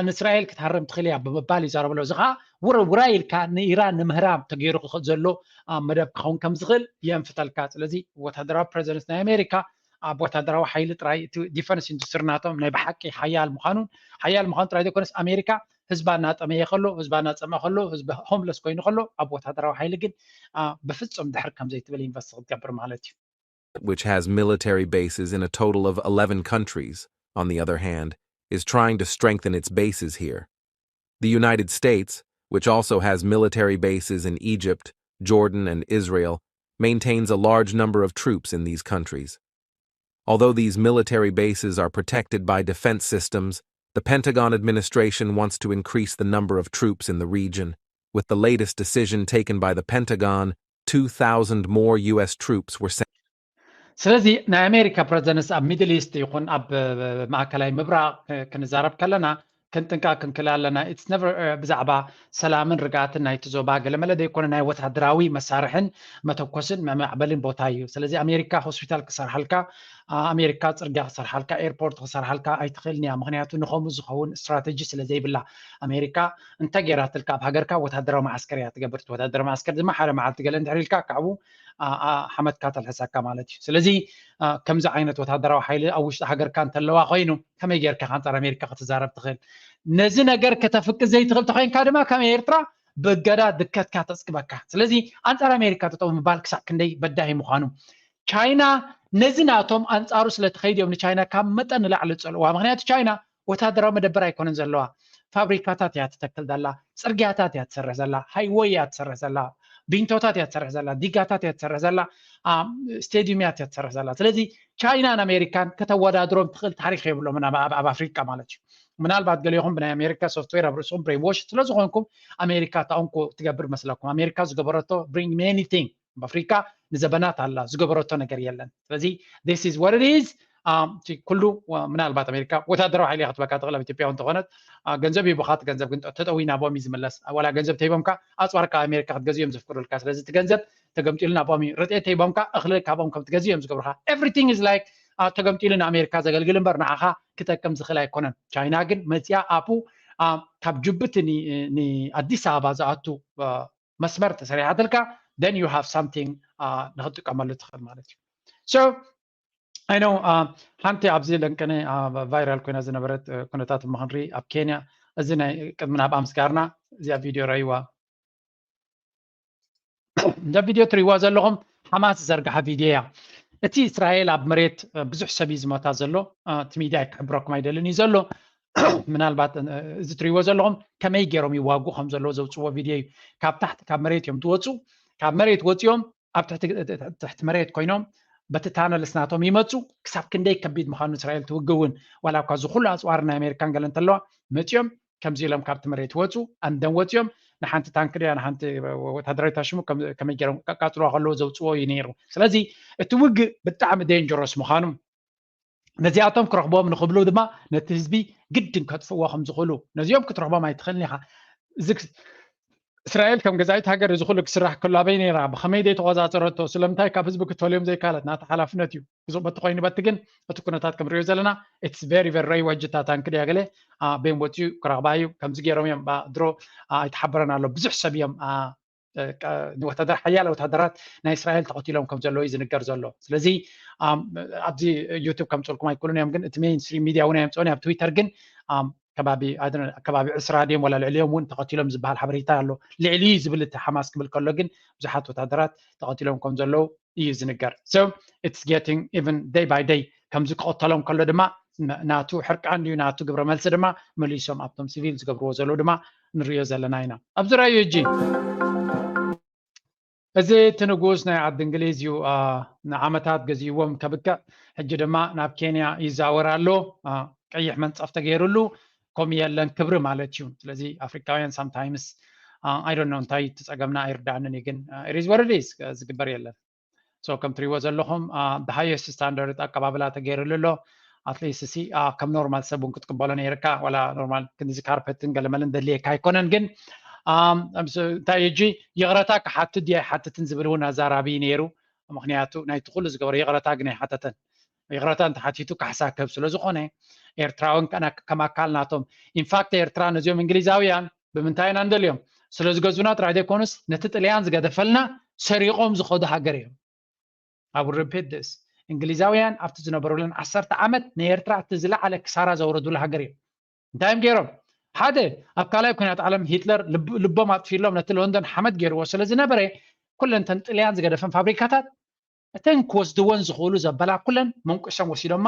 ንእስራኤል ክትሃርም ትኽእል እያ ብምባል ይዛረብ ኣሎ። እዚ ከዓ ውርውራይ ኢልካ ንኢራን ንምህራም ተገይሩ ክኽእል ዘሎ መደብ ክኸውን ከም ዝኽእል የንፍተልካ። ስለዚ ወታደራዊ ፕሬዘንስ ናይ ኣሜሪካ ኣብ ወታደራዊ ሓይሊ ጥራይ እቲ ዲፈንስ ኢንዱስትሪ ናቶም ናይ ብሓቂ ሓያል ምዃኑን ሓያል ምዃኑ ጥራይ ዘይኮነስ ኣሜሪካ ህዝባ እናጠመየ ከሎ ህዝባ እናፀምአ ከሎ ህዝቢ ሆምለስ ኮይኑ ከሎ ኣብ ወታደራዊ ሓይሊ ግን ብፍፁም ድሕር ከም ዘይትብል ኢንቨስት ክትገብር ማለት እዩ። Which has military bases in a total of eleven countries, on the other hand, is trying to strengthen its bases here. The United States, which also has military bases in Egypt, Jordan, and Israel, maintains a large number of troops in these countries. Although these military bases are protected by defense systems, the Pentagon administration wants to increase the number of troops in the region, with the latest decision taken by the Pentagon, two thousand more U S troops were sent. ስለዚ ናይ ኣሜሪካ ፕረዘንስ ኣብ ሚድል ኢስት ይኹን ኣብ ማእከላይ ምብራቕ ክንዛረብ ከለና ክንጥንቀቕ ክንክእል ኣለና። ኢትስ ነቨር ብዛዕባ ሰላምን ርግኣትን ናይቲ ዞባ ገለመለ ዘይኮነ ናይ ወታደራዊ መሳርሕን መተኮስን መማዕበልን ቦታ እዩ። ስለዚ ኣሜሪካ ሆስፒታል ክሰርሓልካ፣ ኣሜሪካ ፅርግያ ክሰርሓልካ፣ ኤርፖርት ክሰርሓልካ ኣይትኽእልን እያ። ምክንያቱ ንኸምኡ ዝኸውን ስትራተጂ ስለ ዘይብላ ኣሜሪካ እንተ ገይራትልካ ኣብ ሃገርካ ወታደራዊ መዓስከር እያ ትገብር። ወታደራዊ መዓስከር ድማ ሓደ መዓልቲ ገለ እንድሕር ኢልካ ካብኡ ሓመድካ ተልሕሰካ ማለት እዩ። ስለዚ ከምዚ ዓይነት ወታደራዊ ሓይሊ ኣብ ውሽጢ ሃገርካ እንተለዋ ኮይኑ ከመይ ጌርካ ኣንጻር ኣሜሪካ ክትዛረብ ትኽእል? ነዚ ነገር ከተፍቅድ ዘይትኽእል ተኮይንካ ድማ ከም ኤርትራ ብእገዳ ድከትካ ተጽግበካ። ስለዚ ኣንጻር ኣሜሪካ ጠጠው ምባል ክሳብ ክንደይ በዳሂ ምዃኑ ቻይና ነዚ ናቶም ኣንጻሩ ስለ ትኸይድ እዮም ንቻይና ካብ መጠን ንላዕሊ ዝጸልእዋ። ምክንያቱ ቻይና ወታደራዊ መደበር ኣይኮነን ዘለዋ፣ ፋብሪካታት እያ ትተክል ዘላ፣ ጽርግያታት እያ ትሰርሕ ዘላ፣ ሃይወይ እያ ትሰርሕ ዘላ፣ ቢንቶታት እያ ትሰርሕ ዘላ፣ ዲጋታት እያ ትሰርሕ ዘላ፣ ስቴዲየምያት እያ ትሰርሕ ዘላ። ስለዚ ቻይናን ኣሜሪካን ከተወዳድሮም ትኽእል ታሪክ የብሎምን ኣብ ኣፍሪቃ ማለት እዩ። ምናልባት ገሊኹም ብናይ ኣሜሪካ ሶፍትዌር ኣብ ርእስኹም ብሬንዎሽ ስለዝኾንኩም ኣሜሪካ ታኦንኮ ትገብር መስለኩም። ኣሜሪካ ዝገበረቶ bring me anything ኣብ ኣፍሪካ ንዘበናት ኣላ ዝገበረቶ ነገር የለን። ስለዚ this is what it is። ኩሉ ምናልባት ኣሜሪካ ወታደራዊ ሓይሊ ክትበካ ትኽእል ኣብ ኢትዮጵያ እንተኾነት ገንዘብ ሂቡካ እቲ ገንዘብ ግን ተጠዊ ናቦም እዩ ዝምለስ። ዋላ ገንዘብ ተሂቦምካ ኣፅዋርካ ኣሜሪካ ክትገዝእ እዮም ዘፍቅዱልካ። ስለዚ እቲ ገንዘብ ተገምጢሉ ናቦም እዩ። ርጥየት ተሂቦምካ እኽሊ ካብኦም ከም ትገዝእ እዮም ዝገብሩካ። Everything is like ተገምጢሉ ንኣሜሪካ ዘገልግል እምበር ንዓኻ ክጠቅም ዝኽእል ኣይኮነን። ቻይና ግን መፅያ ኣፑ ካብ ጅቡቲ ንኣዲስ ኣበባ ዝኣቱ መስመር ተሰሪሓትልካ then you have something ንክትጥቀመሉ ትኽእል ማለት እዩ። So I know ሓንቲ ኣብዚ ለንቀነ ቫይራል ኮይና ዝነበረት ኩነታት ምክንሪ ኣብ ኬንያ እዚ ናይ ቅድሚ ናብ ኣምስጋርና እዚኣ ቪድዮ ረይዋ እዛ ቪድዮ ትሪእዋ ዘለኹም ሓማስ ዝዘርግሓ ቪድዮ እያ። እቲ እስራኤል ኣብ መሬት ብዙሕ ሰብ እዩ ዝመታ ዘሎ። እቲ ሚድያ ክሕብረኩም ኣይደልን እዩ ዘሎ። ምናልባት እዚ ትሪእዎ ዘለኹም ከመይ ገይሮም ይዋጉ ከም ዘለዎ ዘውፅዎ ቪድዮ እዩ። ካብ ታሕቲ ካብ መሬት እዮም ትወፁ። ካብ መሬት ወፂኦም ኣብ ትሕቲ መሬት ኮይኖም በቲ ታነልስ ናቶም ይመፁ። ክሳብ ክንደይ ከቢድ ምዃኑ እስራኤል ትውግእ እውን ዋላ እኳ እዚ ኩሉ ኣፅዋር ናይ ኣሜሪካን ገለ እንተለዋ መፂኦም ከምዚ ኢሎም ካብቲ መሬት ወፁ። ኣንደን ወፂኦም ንሓንቲ ታንክ ድያ ንሓንቲ ወታደራዊት ሽሙ ከመይ ገይሮም ቀቃፅልዋ ከለዉ ዘውፅዎ እዩ ነይሩ። ስለዚ እቲ ውግእ ብጣዕሚ ዴንጀሮስ ምዃኑ ነዚኣቶም ክረኽቦም ንኽብሉ ድማ ነቲ ህዝቢ ግድን ከጥፍዎ ከም ዝኽእሉ ነዚኦም ክትረኽቦም ኣይትኽእልን ኢኻ። እስራኤል ከም ገዛኢት ሃገር እዚ ኩሉ ክስራሕ ከሎ ኣበይ ነይራ? ብኸመይ ደይ ተቆፃፀረቶ? ስለምንታይ ካብ ህዝቢ ክትፈልዮም ዘይካለት ናታ ሓላፍነት እዩ። ብዝቕበቲ ኮይኑ በቲ ግን እቲ ኩነታት ክንሪኦ ዘለና it's very very ረይ ወጅታ ታንክ ድያ ገለ ቤን ወፂኡ ክረኽባ እዩ። ከምዚ ገይሮም እዮም ድሮ ኣይተሓበረን ኣሎ ብዙሕ ሰብ እዮም ወታደር ሓያለ ወታደራት ናይ እስራኤል ተቐቲሎም ከም ዘለዉ እዩ ዝንገር ዘሎ። ስለዚ ኣብዚ ዩቱብ ከምፅልኩም ኣይክእሉን እዮም፣ ግን እቲ ሜይንስትሪም ሚድያ እውን ኣየምፅኦን ኣብ ትዊተር ግን ከባቢ ከባቢ ዕስራ ድዮም ወላ ልዕሊኦም እውን ተቐቲሎም ዝበሃል ሓበሬታ ኣሎ። ልዕሊ ዝብል እቲ ሓማስ ክብል ከሎ ግን ብዙሓት ወታደራት ተቐቲሎም ከም ዘለዉ እዩ ዝንገር። So it's getting even day by day ከምዚ ክቐተሎም ከሎ ድማ ናቱ ሕርቃን ድዩ ናቱ ግብረ መልሲ ድማ መሊሶም ኣብቶም ሲቪል ዝገብርዎ ዘለዉ ድማ ንሪኦ ዘለና ኢና። ኣብዚ ራእዩ ሕጂ እዚ እቲ ንጉስ ናይ ዓዲ እንግሊዝ እዩ ንዓመታት ገዚእዎም ከብቅዕ ሕጂ ድማ ናብ ኬንያ ይዛወር ኣሎ። ቀይሕ መንፀፍ ተገይሩሉ ከምኡ የለን ክብሪ ማለት እዩ። ስለዚ ኣፍሪካውያን ሳምታይምስ ኣይዶኖ እንታይ ትፀገምና ኣይርዳእንን እዩ ግን ሪዝ ወረዲስ ዝግበር የለን። ከም ትሪእዎ ዘለኹም ሃየስት ስታንዳርድ ኣቀባብላ ተገይሩሉ ኣሎ። ኣትሊስት ሲ ከም ኖርማል ሰብ እውን ክትቅበሎ ነይርካ ዋላ ኖርማል ክንዚ ካርፐትን ገለመለን ደድልየካ ኣይኮነን ግን እንታይ እጂ ይቕረታ ክሓትት ድያ ኣይሓትትን ዝብል እውን ኣዛራቢ ነይሩ። ምክንያቱ ናይቲ ኩሉ ዝገበረ ይቕረታ ግን ኣይሓተተን። ይቕረታ እንተሓቲቱ ካሕሳ ክህብ ስለ ዝኾነ ኤርትራውን ከም ኣካል ናቶም ኢንፋክት ኤርትራ ነዚኦም እንግሊዛውያን ብምንታይ ኢና ንደልዮም? ስለ ዝገዙና ጥራይ ዘይኮኑስ ነቲ ጥልያን ዝገደፈልና ሰሪቖም ዝኸዱ ሃገር እዮም። ኣብ ሪፒት ስ እንግሊዛውያን ኣብቲ ዝነበሩለን ዓሰርተ ዓመት ናይ ኤርትራ እቲ ዝለዓለ ክሳራ ዘውረዱሉ ሃገር እዮም። እንታይ እዮም ገይሮም? ሓደ ኣብ ካልኣይ ኩናት ዓለም ሂትለር ልቦም ኣጥፊሎም ነቲ ሎንዶን ሓመድ ገይርዎ ስለ ዝነበረ ኩለን ተን ጥልያን ዝገደፈን ፋብሪካታት እተን ክወስድወን ዝኽእሉ ዘበላ ኩለን መንቁሶም ወሲዶማ።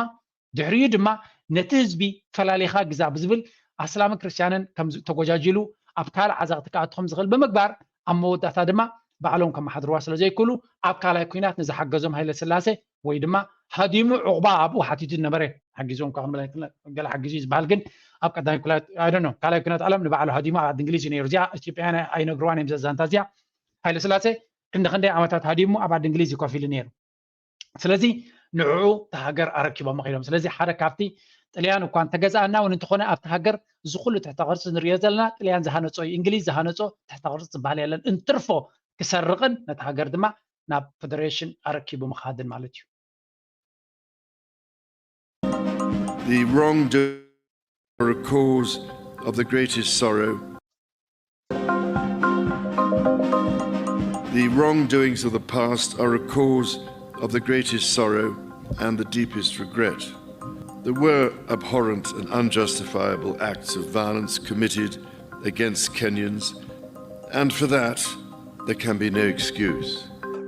ድሕሪኡ ድማ ነቲ ህዝቢ ፈላሊኻ ግዛ ብዝብል ኣስላምን ክርስትያንን ከም ተጎጃጅሉ ኣብ ካልእ ዓዘቕቲ ክኣቱ ከም ዝኽእል ብምግባር ኣብ መወዳእታ ድማ ባዕሎም ከመሓድርዋ ስለ ዘይክእሉ ኣብ ካልኣይ ኩናት ንዝሓገዞም ሃይለ ስላሴ ወይ ድማ ሃዲሙ ዕቑባ ኣብኡ ሓቲቱ ዝነበረ ሓጊዞም ገለ ሓጊዙ ዝበሃል ግን ኣብ ቀዳማይ ካልኣይ ኩናት ዓለም ንባዕሉ ሃዲሙ ኣብ ዓዲ እንግሊዝ እዩ ነይሩ። እዚኣ ኢትዮጵያውያን ኣይነግርዋን እዮም ዘዛንታ እዚኣ ሃይለ ስላሴ ክንዲ ክንደይ ዓመታት ሃዲሙ ኣብ ዓዲ እንግሊዝ እዩ ኮፍ ኢሉ ነይሩ። ስለዚ ንዕኡ እቲ ሃገር ኣረኪቦም ከይዶም። ስለዚ ሓደ ካብቲ ጥልያን እኳ እንተገዝኣና እውን እንተኾነ ኣብቲ ሃገር እዚ ኩሉ ትሕተ ቅርፂ ንሪኦ ዘለና ጥልያን ዝሃነፆ እዩ። እንግሊዝ ዝሃነፆ ትሕተ ቅርፂ ዝበሃል የለን። እንትርፎ ክሰርቕን ነቲ ሃገር ድማ ናብ ፌደሬሽን ኣረኪቡ ምኻድን ማለት እዩ። The wrongdoing are a cause of the greatest sorrow. The wrongdoings of the past are a cause of the greatest sorrow and the deepest regret. There were abhorrent and unjustifiable acts of violence committed against Kenyans, and for that, there can be no excuse.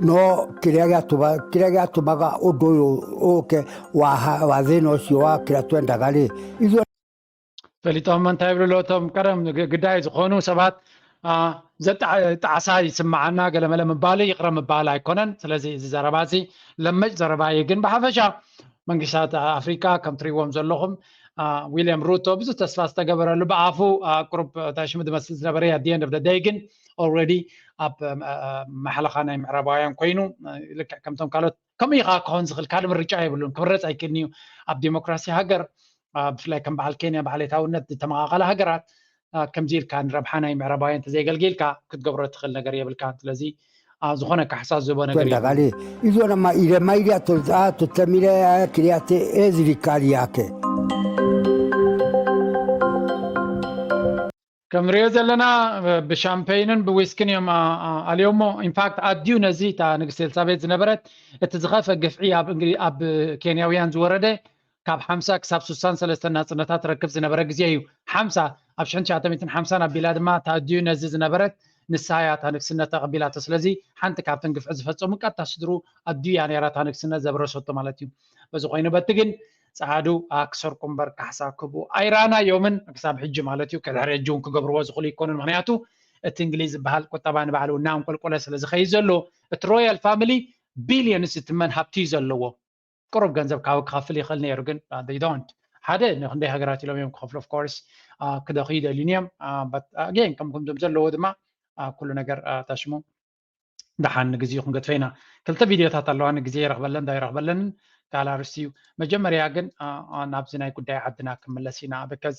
No, kiriaga tuba, kiriaga tubaga odoyo oke wa wa deno siwa kira tuenda gale. Izo ፈሊጦም እንታይ ይብሉ ኣለዉ እቶም ቀደም ግዳይ ዝኾኑ ሰባት ዘጣዕሳ ይስምዓና ገለመለ ምባሉ ይቕረ ምባል ኣይኮነን። ስለዚ እዚ ዘረባ እዚ ለመጭ ዘረባ እዩ። ግን ብሓፈሻ መንግስታት ኣፍሪካ ከም ትሪእዎም ዘለኹም ዊልያም ሩቶ ብዙ ተስፋ ዝተገበረሉ ብኣፉ ቁሩብ እንታይ ሽሙ ዝመስል ዝነበረ ኣት ኤንድ ኦፍ ደይ ግን ኦልሬዲ ኣብ ማሕለኻ ናይ ምዕራባውያን ኮይኑ ልክዕ ከምቶም ካልኦት ከምኡ ኢኻ ክኾን ዝኽእል ካልእ ምርጫ የብሉን። ክምረፅ ኣይክእልን እዩ ኣብ ዲሞክራሲ ሃገር ብፍላይ ከም በዓል ኬንያ ብዓሌታውነት ዝተመቓቐለ ሃገራት ከምዚ ኢልካ ንረብሓ ናይ ምዕራባውያን እንተዘይገልጊልካ ክትገብሮ ትኽእል ነገር የብልካን። ስለዚ ዝኾነ ካሕሳ ዝህቦ ነገር የብሉን። Izo nama ire mairia to a to tamire kiriate ezri kariake. ከም ንሪኦ ዘለና ብሻምፔይንን ብዊስክን እዮም ኣልዮሞ። ኢንፋክት ኣድዩ ነዚ እታ ንግስቲ ኤልሳቤት ዝነበረት እቲ ዝኸፈ ግፍዒ ኣብ ኬንያውያን ዝወረደ ካብ ሓምሳ ክሳብ ስሳን ሰለስተን ናፅነታት ትረክብ ዝነበረ ግዜ እዩ። ሓምሳ ኣብ ሽሕን ትሽዓተ ሚእትን ሓምሳን ኣቢላ ድማ እታ ኣድዩ ነዚ ዝነበረት ንሳ እያ እታ ንግስነት ተቐቢላቶ። ስለዚ ሓንቲ ካብተን ግፍዒ ዝፈፀሙ ቀጥታ ስድሩ ኣድዩ እያ ነይራ እታ ንግስነት ዘብረሰቶ ማለት እዩ። በዚ ኮይኑ በቲ ግን ፃዓዱ ክሰርቁ እምበር ካሕሳ ክህቡ ኣይረኣናዮምን ክሳብ ሕጂ ማለት እዩ። ከድሕሪ ሕጂ እውን ክገብርዎ ዝኽእሉ ይኮኑን። ምክንያቱ እቲ እንግሊዝ ዝበሃል ቁጠባ ንባዕሉ እናንቆልቆለ ስለ ዝኸይድ ዘሎ እቲ ሮያል ፋሚሊ ቢልዮንስ ዝትመን ሃብቲ እዩ ዘለዎ። ቅሩብ ገንዘብ ካብ ክኸፍል ይኽእል ነይሩ ግን they don't ሓደ ንክንደይ ሃገራት ኢሎም እዮም ክኸፍሉ of course ክደኽዩ ይደልዩን እዮም። ኣጌን ከም ከምዞም ዘለዎ ድማ ኩሉ ነገር ታሽሙ ደሓን ንግዜኡ ክንገድፈ ኢና። ክልተ ቪድዮታት ኣለዋ ንግዜ ይረኽበለን ዶ ኣይረኽበለንን ካልእ ኣርእስቲ እዩ። መጀመርያ ግን ናብዚ ናይ ጉዳይ ዓድና ክንምለስ ኢና። ብከዝ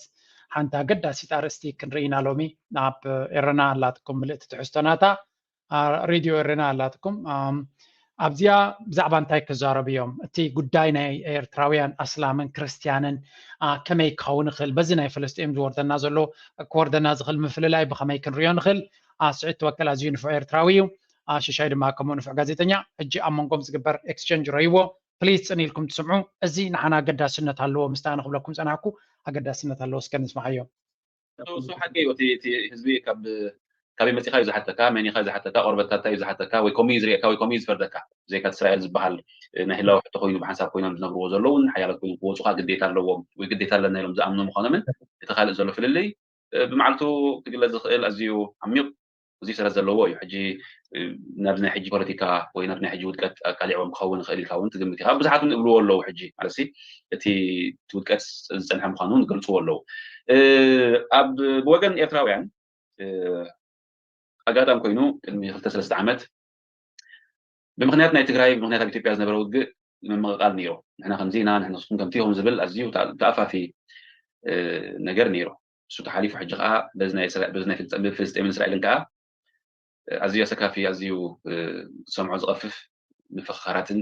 ሓንቲ ኣገዳሲት ኣርእስቲ ክንርኢ ኢና ሎሚ። ኣብ ኤረና ኣላትኩም ምልእቲ ትሕዝቶ ናታ ሬድዮ ኤረና ኣላትኩም ኣብዚኣ ብዛዕባ እንታይ ክዛረቡ እዮም? እቲ ጉዳይ ናይ ኤርትራውያን ኣስላምን ክርስትያንን ከመይ ክኸውን ይኽእል? በዚ ናይ ፍልስጤም ዝወርደና ዘሎ ክወርደና ዝኽእል ምፍልላይ ብኸመይ ክንሪኦ ንኽእል? ስዒድ ተወከል ኣዝዩ ንፉዕ ኤርትራዊ እዩ። ሽሻይ ድማ ከምኡ ንፉዕ ጋዜጠኛ። ሕጂ ኣብ መንጎም ዝግበር ኤክስቸንጅ ረይዎ ፕሊዝ ጽን ኢልኩም ትስምዑ። እዚ ንዓና ኣገዳስነት ኣለዎ። ምስታ ኣነ ክብለኩም ጸናሕኩ ኣገዳስነት ኣለዎ። እስከ ንስምዓዮ። እሱ ሓቂ እዩ። እቲ ህዝቢ ካብ ካበይ መፂኻ እዩ ዝሓተካ፣ መን ኢኻ እዩ ዝሓተካ፣ ቆርበትካ እንታይ እዩ ዝሓተካ፣ ወይ ከምኡ እዩ ዝርእየካ ወይ ከምኡ እዩ ዝፈርደካ። ብዘይካ እቲ እስራኤል ዝበሃል ናይ ህላወ ሕቶ ኮይኑ ብሓንሳብ ኮይኖም ዝነብርዎ ዘለውን ሓያላት ኮይኖም ክወፁ ከዓ ግዴታ ኣለዎም ወይ ግዴታ ኣለና ኢሎም ዝኣምኑ ምዃኖምን እቲ ካልእ ዘሎ ፍልልይ ብመዓልቱ ክግለፅ ዝኽእል ኣዝዩ ዓሚቕ እዚ ሰረት ዘለዎ እዩ። ሕጂ ናብዚ ናይ ሕጂ ፖለቲካ ወይ ናብ ናይ ሕጂ ውድቀት ኣቃሊዕዎም ክኸውን ይኽእል ኢልካ እውን ትግምት ኢኻ። ብዙሓት እውን እብልዎ ኣለዉ። ሕጂ ማለት እቲ ውድቀት ዝፀንሐ ምዃኑ እውን ገልፅዎ ኣለዉ። ኣብ ብወገን ኤርትራውያን ኣጋጣሚ ኮይኑ ቅድሚ ክልተ ሰለስተ ዓመት ብምኽንያት ናይ ትግራይ ብምኽንያት ኣብ ኢትዮጵያ ዝነበረ ውግእ ምምቕቓል ነይሩ። ንሕና ከምዚ ኢና ንሕና ንስኹም ከምቲ ኢኹም ዝብል ኣዝዩ ተኣፋፊ ነገር ነይሩ። እሱ ተሓሊፉ ሕጂ ከዓ በዚ ናይ ፍልስጤምን እስራኤልን ከዓ ኣዝዩ ኣሰካፊ ኣዝዩ ሰምዖ ዝቐፍፍ ምፍኽኻራትን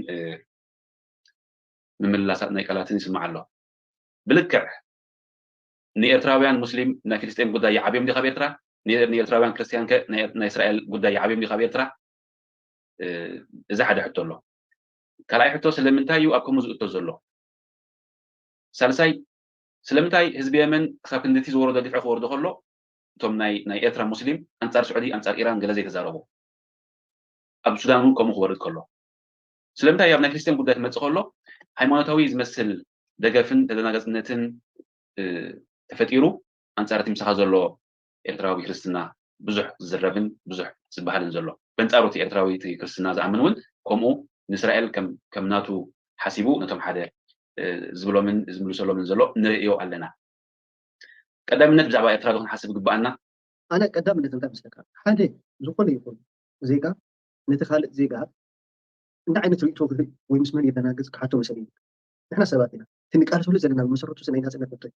ምምልላሳት ናይ ቃላትን ይስማዕ ኣሎ። ብልክዕ ንኤርትራውያን ሙስሊም ናይ ፍልስጤም ጉዳይ ይዓብዮም ዲኻ ኣብ ኤርትራ? ንኤርትራውያን ክርስትያን ከ ናይ እስራኤል ጉዳይ ይዓብዮም ዲኻ ኣብ ኤርትራ? እዚ ሓደ ሕቶ ኣሎ። ካልኣይ ሕቶ ስለምንታይ እዩ ኣብ ከምኡ ዝእቶ ዘሎ? ሳልሳይ ስለምንታይ ህዝቢ የመን ክሳብ ክንድቲ ዝወረዶ ግፍዒ ክወርዶ ከሎ እቶም ናይ ኤርትራ ሙስሊም ኣንፃር ስዑዲ ኣንፃር ኢራን ገለ ዘይተዛረቡ? ኣብ ሱዳን እውን ከምኡ ክወርድ ከሎ ስለምንታይ ኣብ ናይ ክርስትያን ጉዳይ ክመፅእ ከሎ ሃይማኖታዊ ዝመስል ደገፍን ተደናገፅነትን ተፈጢሩ ኣንፃር እቲ ምሳኻ ዘሎ ኤርትራዊ ክርስትና ብዙሕ ዝዝረብን ብዙሕ ዝበሃልን ዘሎ በንፃሩ እቲ ኤርትራዊ እቲ ክርስትና ዝኣምን እውን ከምኡ ንእስራኤል ከም ናቱ ሓሲቡ ነቶም ሓደ ዝብሎምን ዝምልሰሎምን ዘሎ ንርእዮ ኣለና። ቀዳምነት ብዛዕባ ኤርትራ ዶ ክንሓስብ ይግብኣና? ኣነ ቀዳምነት እንታይ መስለካ፣ ሓደ ዝኾነ ይኹን ዜጋ ነቲ ካልእ ዜጋ እንታይ ዓይነት ርእቶ ክህብ ወይ ምስ መን የተናግጽ ክሓቶ መሰል እዩ። ንሕና ሰባት ኢና። እቲ ንቃለሰሉ ዘለና ብመሰረቱ ናይ ናጽነት መብት እዩ።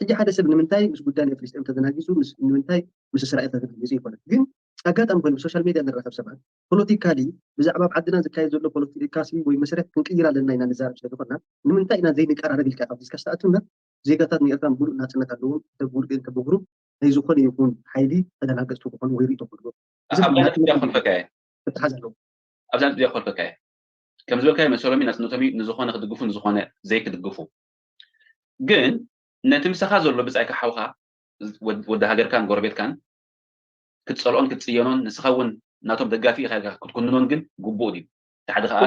ሕጂ ሓደ ሰብ ንምንታይ ምስ ጉዳይ ናይ ፍልስጤም ተዘናጊጹ፣ ንምንታይ ምስ እስራኤል ተዘናጊጹ ይኮነ። ግን ኣጋጣሚ ኮይኑ ብሶሻል ሜድያ ንራኸብ ሰባት ፖለቲካሊ ብዛዕባ ኣብ ዓድና ዝካየድ ዘሎ ፖለቲካሲ ወይ መሰረት ክንቅይር ኣለና ኢና ንዛረብ ስለዝኾና ንምንታይ ኢና ዘይንቀራረብ ኢልካ ካብ ዲስካስ ተኣትውና ዜጋታት ንኤርትራ ምሉእ ናጽነት ኣለዎም። እንተ ብውልቂ እንተ ብግሩፕ ናይ ዝኾነ ይኹን ሓይሊ ተደናገጽቲ ክኾኑ ወይ ርእይቶ ክህልዎም ኣብዚ ኣብዛ ነጥብ እዚኣ ክኾልፈካ እየ። ክተሓዝ ኣለዎ። ኣብዛ ነጥብ እዚኣ ክኾልፈካ እየ። ከም ዝበልካዮ መሰሎም እዩ፣ ናጽነቶም እዩ፣ ንዝኾነ ክድግፉ ንዝኾነ ዘይክድግፉ። ግን ነቲ ምሳኻ ዘሎ ብጻይካ ሓውኻ ወዲ ሃገርካን ጎረቤትካን ክትጸልኦን ክትጽየኖን ንስኻ እውን ናቶም ደጋፊ ኢኻ ኢልካ ክትኩንኖን ግን ግቡእ ድዩ? እቲ ሓደ ከዓ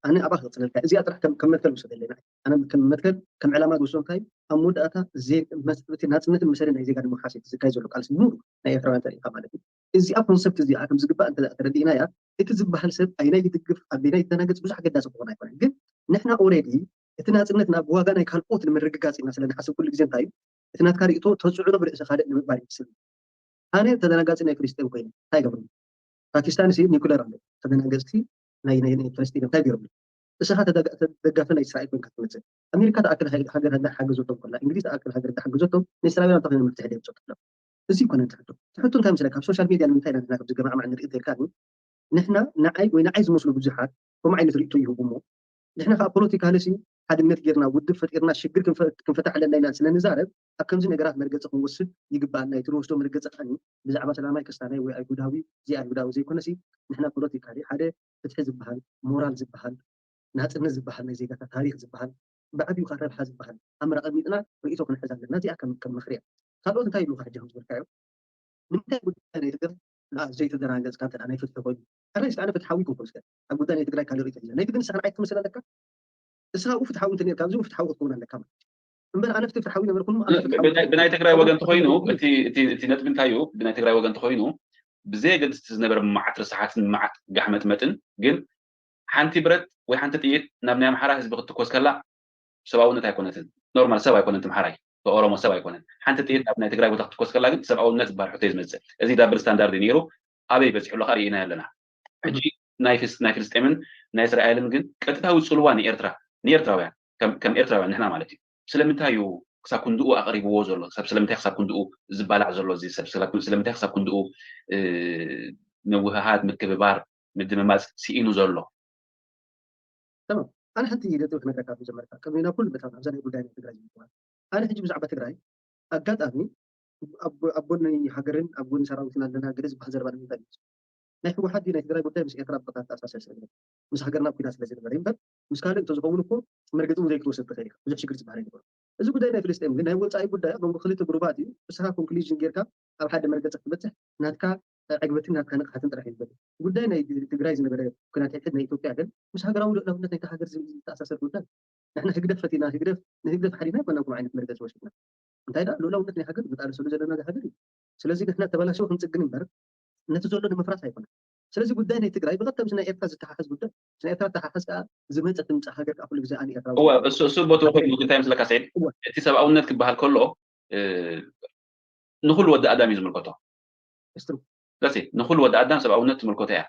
ኣነ ኣብኣ ክቕፅለልካ እዚኣ ጥራሕ ከም መትከል ውሰደለና ኣነ ከም መትከል ከም ዕላማ ዝወስዶ እንታይ ኣብ መወዳእታ ናፅነትን መሰልን ናይ ዜጋ ንምሓስ ዝካይ ዘሎ ቃልሲ ሙሉ ናይ ኤርትራውያን ተሪኢካ ማለት እዩ። እዚኣ ኮንሰፕት እዚኣ ከም ዝግባእ እንተ ተረዲእናያ እቲ ዝበሃል ሰብ ኣይናይ ይድግፍ ኣበይናይ ይተናገፅ ብዙሕ ኣገዳሲ ክኾን ኣይኮነን። ግን ንሕና ኦሬዲ እቲ ናፅነት ናብ ዋጋ ናይ ካልኦት ንምርግጋፅ ኢና ስለንሓስብ ኩሉ ግዜ እንታይ እዩ እቲ ናትካ ርእቶ ተፅዕኖ ብርእሲ ካልእ ንምግባር ይመስል። ኣነ ተደናጋፂ ናይ ፍልስጤም ኮይነ እንታይ ገብሩ? ፓኪስታን ሲ ኒኩለር ኣሎ ተደናገፅቲ ናይ ናይ ናይ ፍልስጤም እንታይ ገይሮም? እስኻ ተደጋ- ተደጋፊ ናይ እስራኤል ኮይንካ ትመፅእ ኣሜሪካ ተኣክል ሃይ- ሃገር እንዳሓገዘቶም ኮላ እንግሊዝ ተኣክል ሃገር እንዳሓገዘቶም ንእስራኤል እንታይ ኮይኖም መፍትሒ ደምፅኡ ኣለዉ? እዚ ይኮነ ትሕቶ ትሕቶ እንታይ ምስለካ ኣብ ሶሻል ሚድያ ንምንታይ ኢና ንሕና ከምዚ ገማዕማዕ ንርኢ እንተልካ ግን ንሕና ንዓይ ወይ ንዓይ ዝመስሉ ብዙሓት ከምኡ ዓይነት ርእቶ ይህቡ እሞ ንሕና ከዓ ፖለቲካሊ ሲ ሓድነት ጌርና ውድብ ፈጢርና ሽግር ክንፈ- ክንፈትሕ ኣለና ኢና ስለ ንዛረብ ኣብ ከምዚ ነገራት መርገፂ ክንወስድ ይግባኣና እዩ እቲ ንወስዶ መርገፂ ከዓ ብዛዕባ ሰላማይ ክስታናይ ወይ ኣይሁዳዊ ዘይኣይሁዳዊ ዘይኮነሲ ንሕና ፖለቲካሊ ሓደ ፍትሒ ዝበሃል ሞራል ዝበሃል ናፅነት ዝበሃል ናይ ዜጋታት ታሪክ ዝበሃል ብዓብዩ ከዓ ረብሓ ዝበሃል ኣምር ኣቐሚጥና ርእቶ ክንሕዝ ኣለና እዚኣ ከም ከም ምኽሪ እያ ካልኦት እንታይ ይብሉካ ሕጂ ከም ዝበልካዮ ንምንታይ ጉዳይ ናይ ትግራይ ዘይተደናገፅካ እንተ ናይ ፍትሒ ኮይኑ ሕራይ ኣነ ፍትሓዊ ይኩን ኮስከ ኣብ ጉዳይ ናይ ትግራይ ካልእ ርእቶ ናይ ትግን ንስኻ ንዓይ ትመስል ኣለካ እስኻ ኡ ፍትሓዊ እንተ ካብዚ ፍትሓዊ ክትከውን ኣለካ ማለት እምበር ኣነ ፍትሒ ፍትሓዊ ነበርኩ ብናይ ትግራይ ወገን ተኮይኑ እቲ ነጥቢ እንታይ እዩ ብናይ ትግራይ ወገን ተኮይኑ ብዘየገድስ ዝነበረ መዓት ርስሓትን መዓት ጋሕመጥመጥን ግን ሓንቲ ብረት ወይ ሓንቲ ጥይት ናብ ናይ ኣምሓራ ህዝቢ ክትትኮስ ከላ ሰብኣውነት ኣይኮነትን ኖርማል ሰብ ኣይኮነን ትምሓራይ ተኦሮሞ ሰብ ኣይኮነን ሓንቲ ጥይት ናብ ናይ ትግራይ ቦታ ክትኮስ ከላ ግን ሰብኣውነት ዝበሃል ሕቶ እዩ ዝመፅእ እዚ ዳብል ስታንዳርድ ነይሩ ኣበይ በፂሑ ኣሎ ሪኢና ኣለና ሕጂ ናይ ፍልስጤምን ናይ እስራኤልን ግን ቀጥታዊ ፅልዋ ንኤርትራ ንኤርትራውያን ከም ኤርትራውያን ንሕና ማለት እዩ ስለምንታይ እዩ ክሳብ ክንድኡ ኣቕሪብዎ ዘሎ ሰብ ስለምንታይ ክሳብ ክንድኡ ዝባላዕ ዘሎ እዚ ሰብ ስለምንታይ ክሳብ ክንድኡ ምውህሃድ ምክብባር ምድምማፅ ስኢኑ ዘሎ ኣነ ሓንቲ ነጥብ ክነግረካ መጀመርታ ቅድሚ ናብ ኩሉ በታ ኣብዛ ናይ ጉዳይ ናይ ትግራይ ዝምልከት ኣነ ሕጂ ብዛዕባ ትግራይ ኣጋጣሚ ኣብ ጎኒ ሃገርን ኣብ ጎኒ ሰራዊትን ኣለና ገለ ዝበሃል ዘረባ ንምንታይ እዩ ናይ ህወሓት ናይ ትግራይ ጉዳይ ምስ ኤርትራ ብቐጥታ ተኣሳሰር ስለ ምስ ሃገርና ኣብ ኩናት ስለ ዝነበረ እምበር ምስ ካልእ እንተዝኸውን እኮ መርገፂ እውን ዘይክትወስድ ትኽእል ኢኻ ብዙሕ ሽግር ዝበሃል ኣይነበሮ እዚ ጉዳይ ናይ ፍልስጤም ግን ናይ ወፃኢ ጉዳይ ኣብ መንጎ ክልተ ግሩባት እዩ። ንስኻ ኮንክሉዥን ጌርካ ኣብ ሓደ መርገፂ ክትበፅሕ ናትካ ዕግበትን ናትካ ንቕሓትን ጥራሕ እዩ ዝደሊ። ጉዳይ ናይ ትግራይ ዝነበረ ኩናት ሕድሕድ ናይ ኢትዮጵያ ግን ምስ ሃገራዊ ልኡላውነት ናይቲ ሃገር ዝ- ዝተኣሳሰር ጉዳይ። ንሕና ህግደፍ ፈቲና ህግደፍ ንህግደፍ ሓዲና ይኮና ከምኡ ዓይነት መርገፂ ወሲድና። እንታይ ደኣ ልኡላውነት ናይ ሃገር ዝቃለሰሉ ዘለና ሃገር እዩ። ስለዚ ንሕና ተበላሽዮ ክንፅግን እምበር ነቲ ዘሎ ንምፍራስ ኣይኮነን። ስለዚ ጉዳይ ናይ ትግራይ ብቐጥታ ምስ ናይ ኤርትራ ዝተሓሓዝ ጉዳይ ምስ ናይ ኤርትራ ተሓሓዝ ከዓ ዝመፀ ትምፃእ ሃገር ከዓ ኩሉ ግዜ ኣነ ኤርትራዊ እወ እሱ እሱ ቦትኡ ኮይኑ እንታይ ምስለካ ሰይድ እወ። እቲ ሰብኣውነት ክበሃል ከሎ እ፣ ንኩሉ ወዲ ኣዳም እዩ ዝምልከቶ እስትሩ ስለዚ ንኩሉ ወዲ ኣዳም ሰብኣውነት ትምልከቶ እያ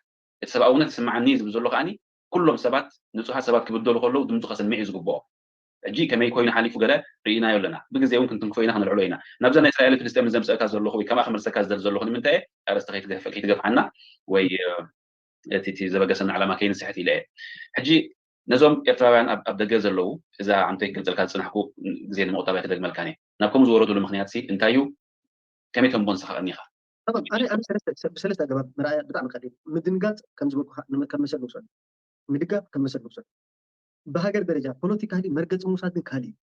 እቲ ሰብኣውነት ይስምዓኒ ዝብል ዘሎ ከዓኒ ኩሎም ሰባት ንፁሃት ሰባት ክብደሉ ከለዉ ድምፁ ከስምዕ እዩ ዝግብኦ ሕጂ ከመይ ኮይኑ ሓሊፉ ገለ ርኢናዮ ኣለና ብግዜ እውን ክንትንክፎ ኢና ክንልዕሎ ኢና ናብዛ ናይ እስራኤል ፍልስጤም ዘምፀእካ ዘለኹ ወይ ከማ ክመልሰካ ዝደሊ ዘለኹ ንምንታይ ኣረስተ ከይትገፍዓና ወይ እቲ ዘበገሰና ዕላማ ከይንስሕት ኢለ እየ ሕጂ ነዞም ኤርትራውያን ኣብ ደገ ዘለዉ እዛ ዓምተይ ክገልፀልካ ዝፅናሕኩ ግዜ ንምቑጣብ ኣይክደግመልካን እየ ናብ ከምኡ ዝወረዱሉ ምክንያት ሲ እንታይ እዩ ከመይ ተንቦ ንስኻ ቀኒኻ ብሰለስተ ኣገባብ ምርኣያ ብጣዕሚ ቀሊል ምድንጋፅ ከም ዝበልኩ ከም መሰል ንውሰድ ምድጋፍ ከም መሰል ንውሰድ ብሃገር ደረጃ ፖለቲካሊ መርገፂ ምውሳድ ግን ካሊእ እዩ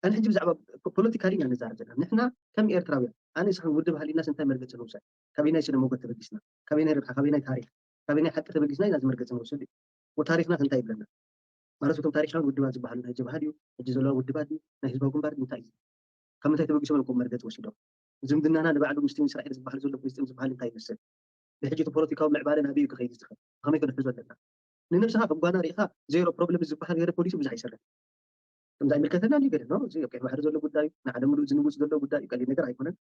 ኣነ ሕጂ ብዛዕባ ፖለቲካሊ ኢና ንዛረብ ዘለና ንሕና ከም ኤርትራውያን ኣነ ንስኻን ውድብ ሃሊናስ እንታይ መርገፂ ንውሰድ ካበይናይ ስነ ሞገት ተበጊስና ካበይናይ ርብሓ ካበይናይ ታሪክ ካበይናይ ሓቂ ተበጊስና ኢና ዝመርገፂ ንወስድ እዩ ታሪክና እንታይ ይብለና ማለት እቶም ታሪካዊ ውድባት ዝበሃሉ ናይ ጀብሃ ድዩ ሕጂ ዘለዋ ውድባት ድዩ ናይ ህዝባዊ ግንባር እንታይ እዩ ካብ ምንታይ ተበጊሶም እዮም መርገፂ ወሲዶም ዝምድናና ንባዕሉ ምስቲ እስራኤል ዝበሃል ዘሎ ፍልስጤም ዝበሃል እንታይ ይመስል ብሕጂ እቲ ፖለቲካዊ ምዕባለ ናበይ እዩ ክኸይድ ዝኽእል ከመይ ክንሕዞ ኣለና ንነብስኻ ከም ጓና ሪኢኻ ዜሮ ፕሮብለም ዝበሃል ገለ ፖሊሲ ብዙሕ ኣይሰርሕ ከምዚ ኣይምልከተና እዩ ገለ እዚ ኣብ ቀይ ባሕሪ ዘሎ ጉዳይ ንዓለም ምሉእ ዝንውፅ ዘሎ ጉዳይ እዩ ቀሊል ነገር ኣይኮነን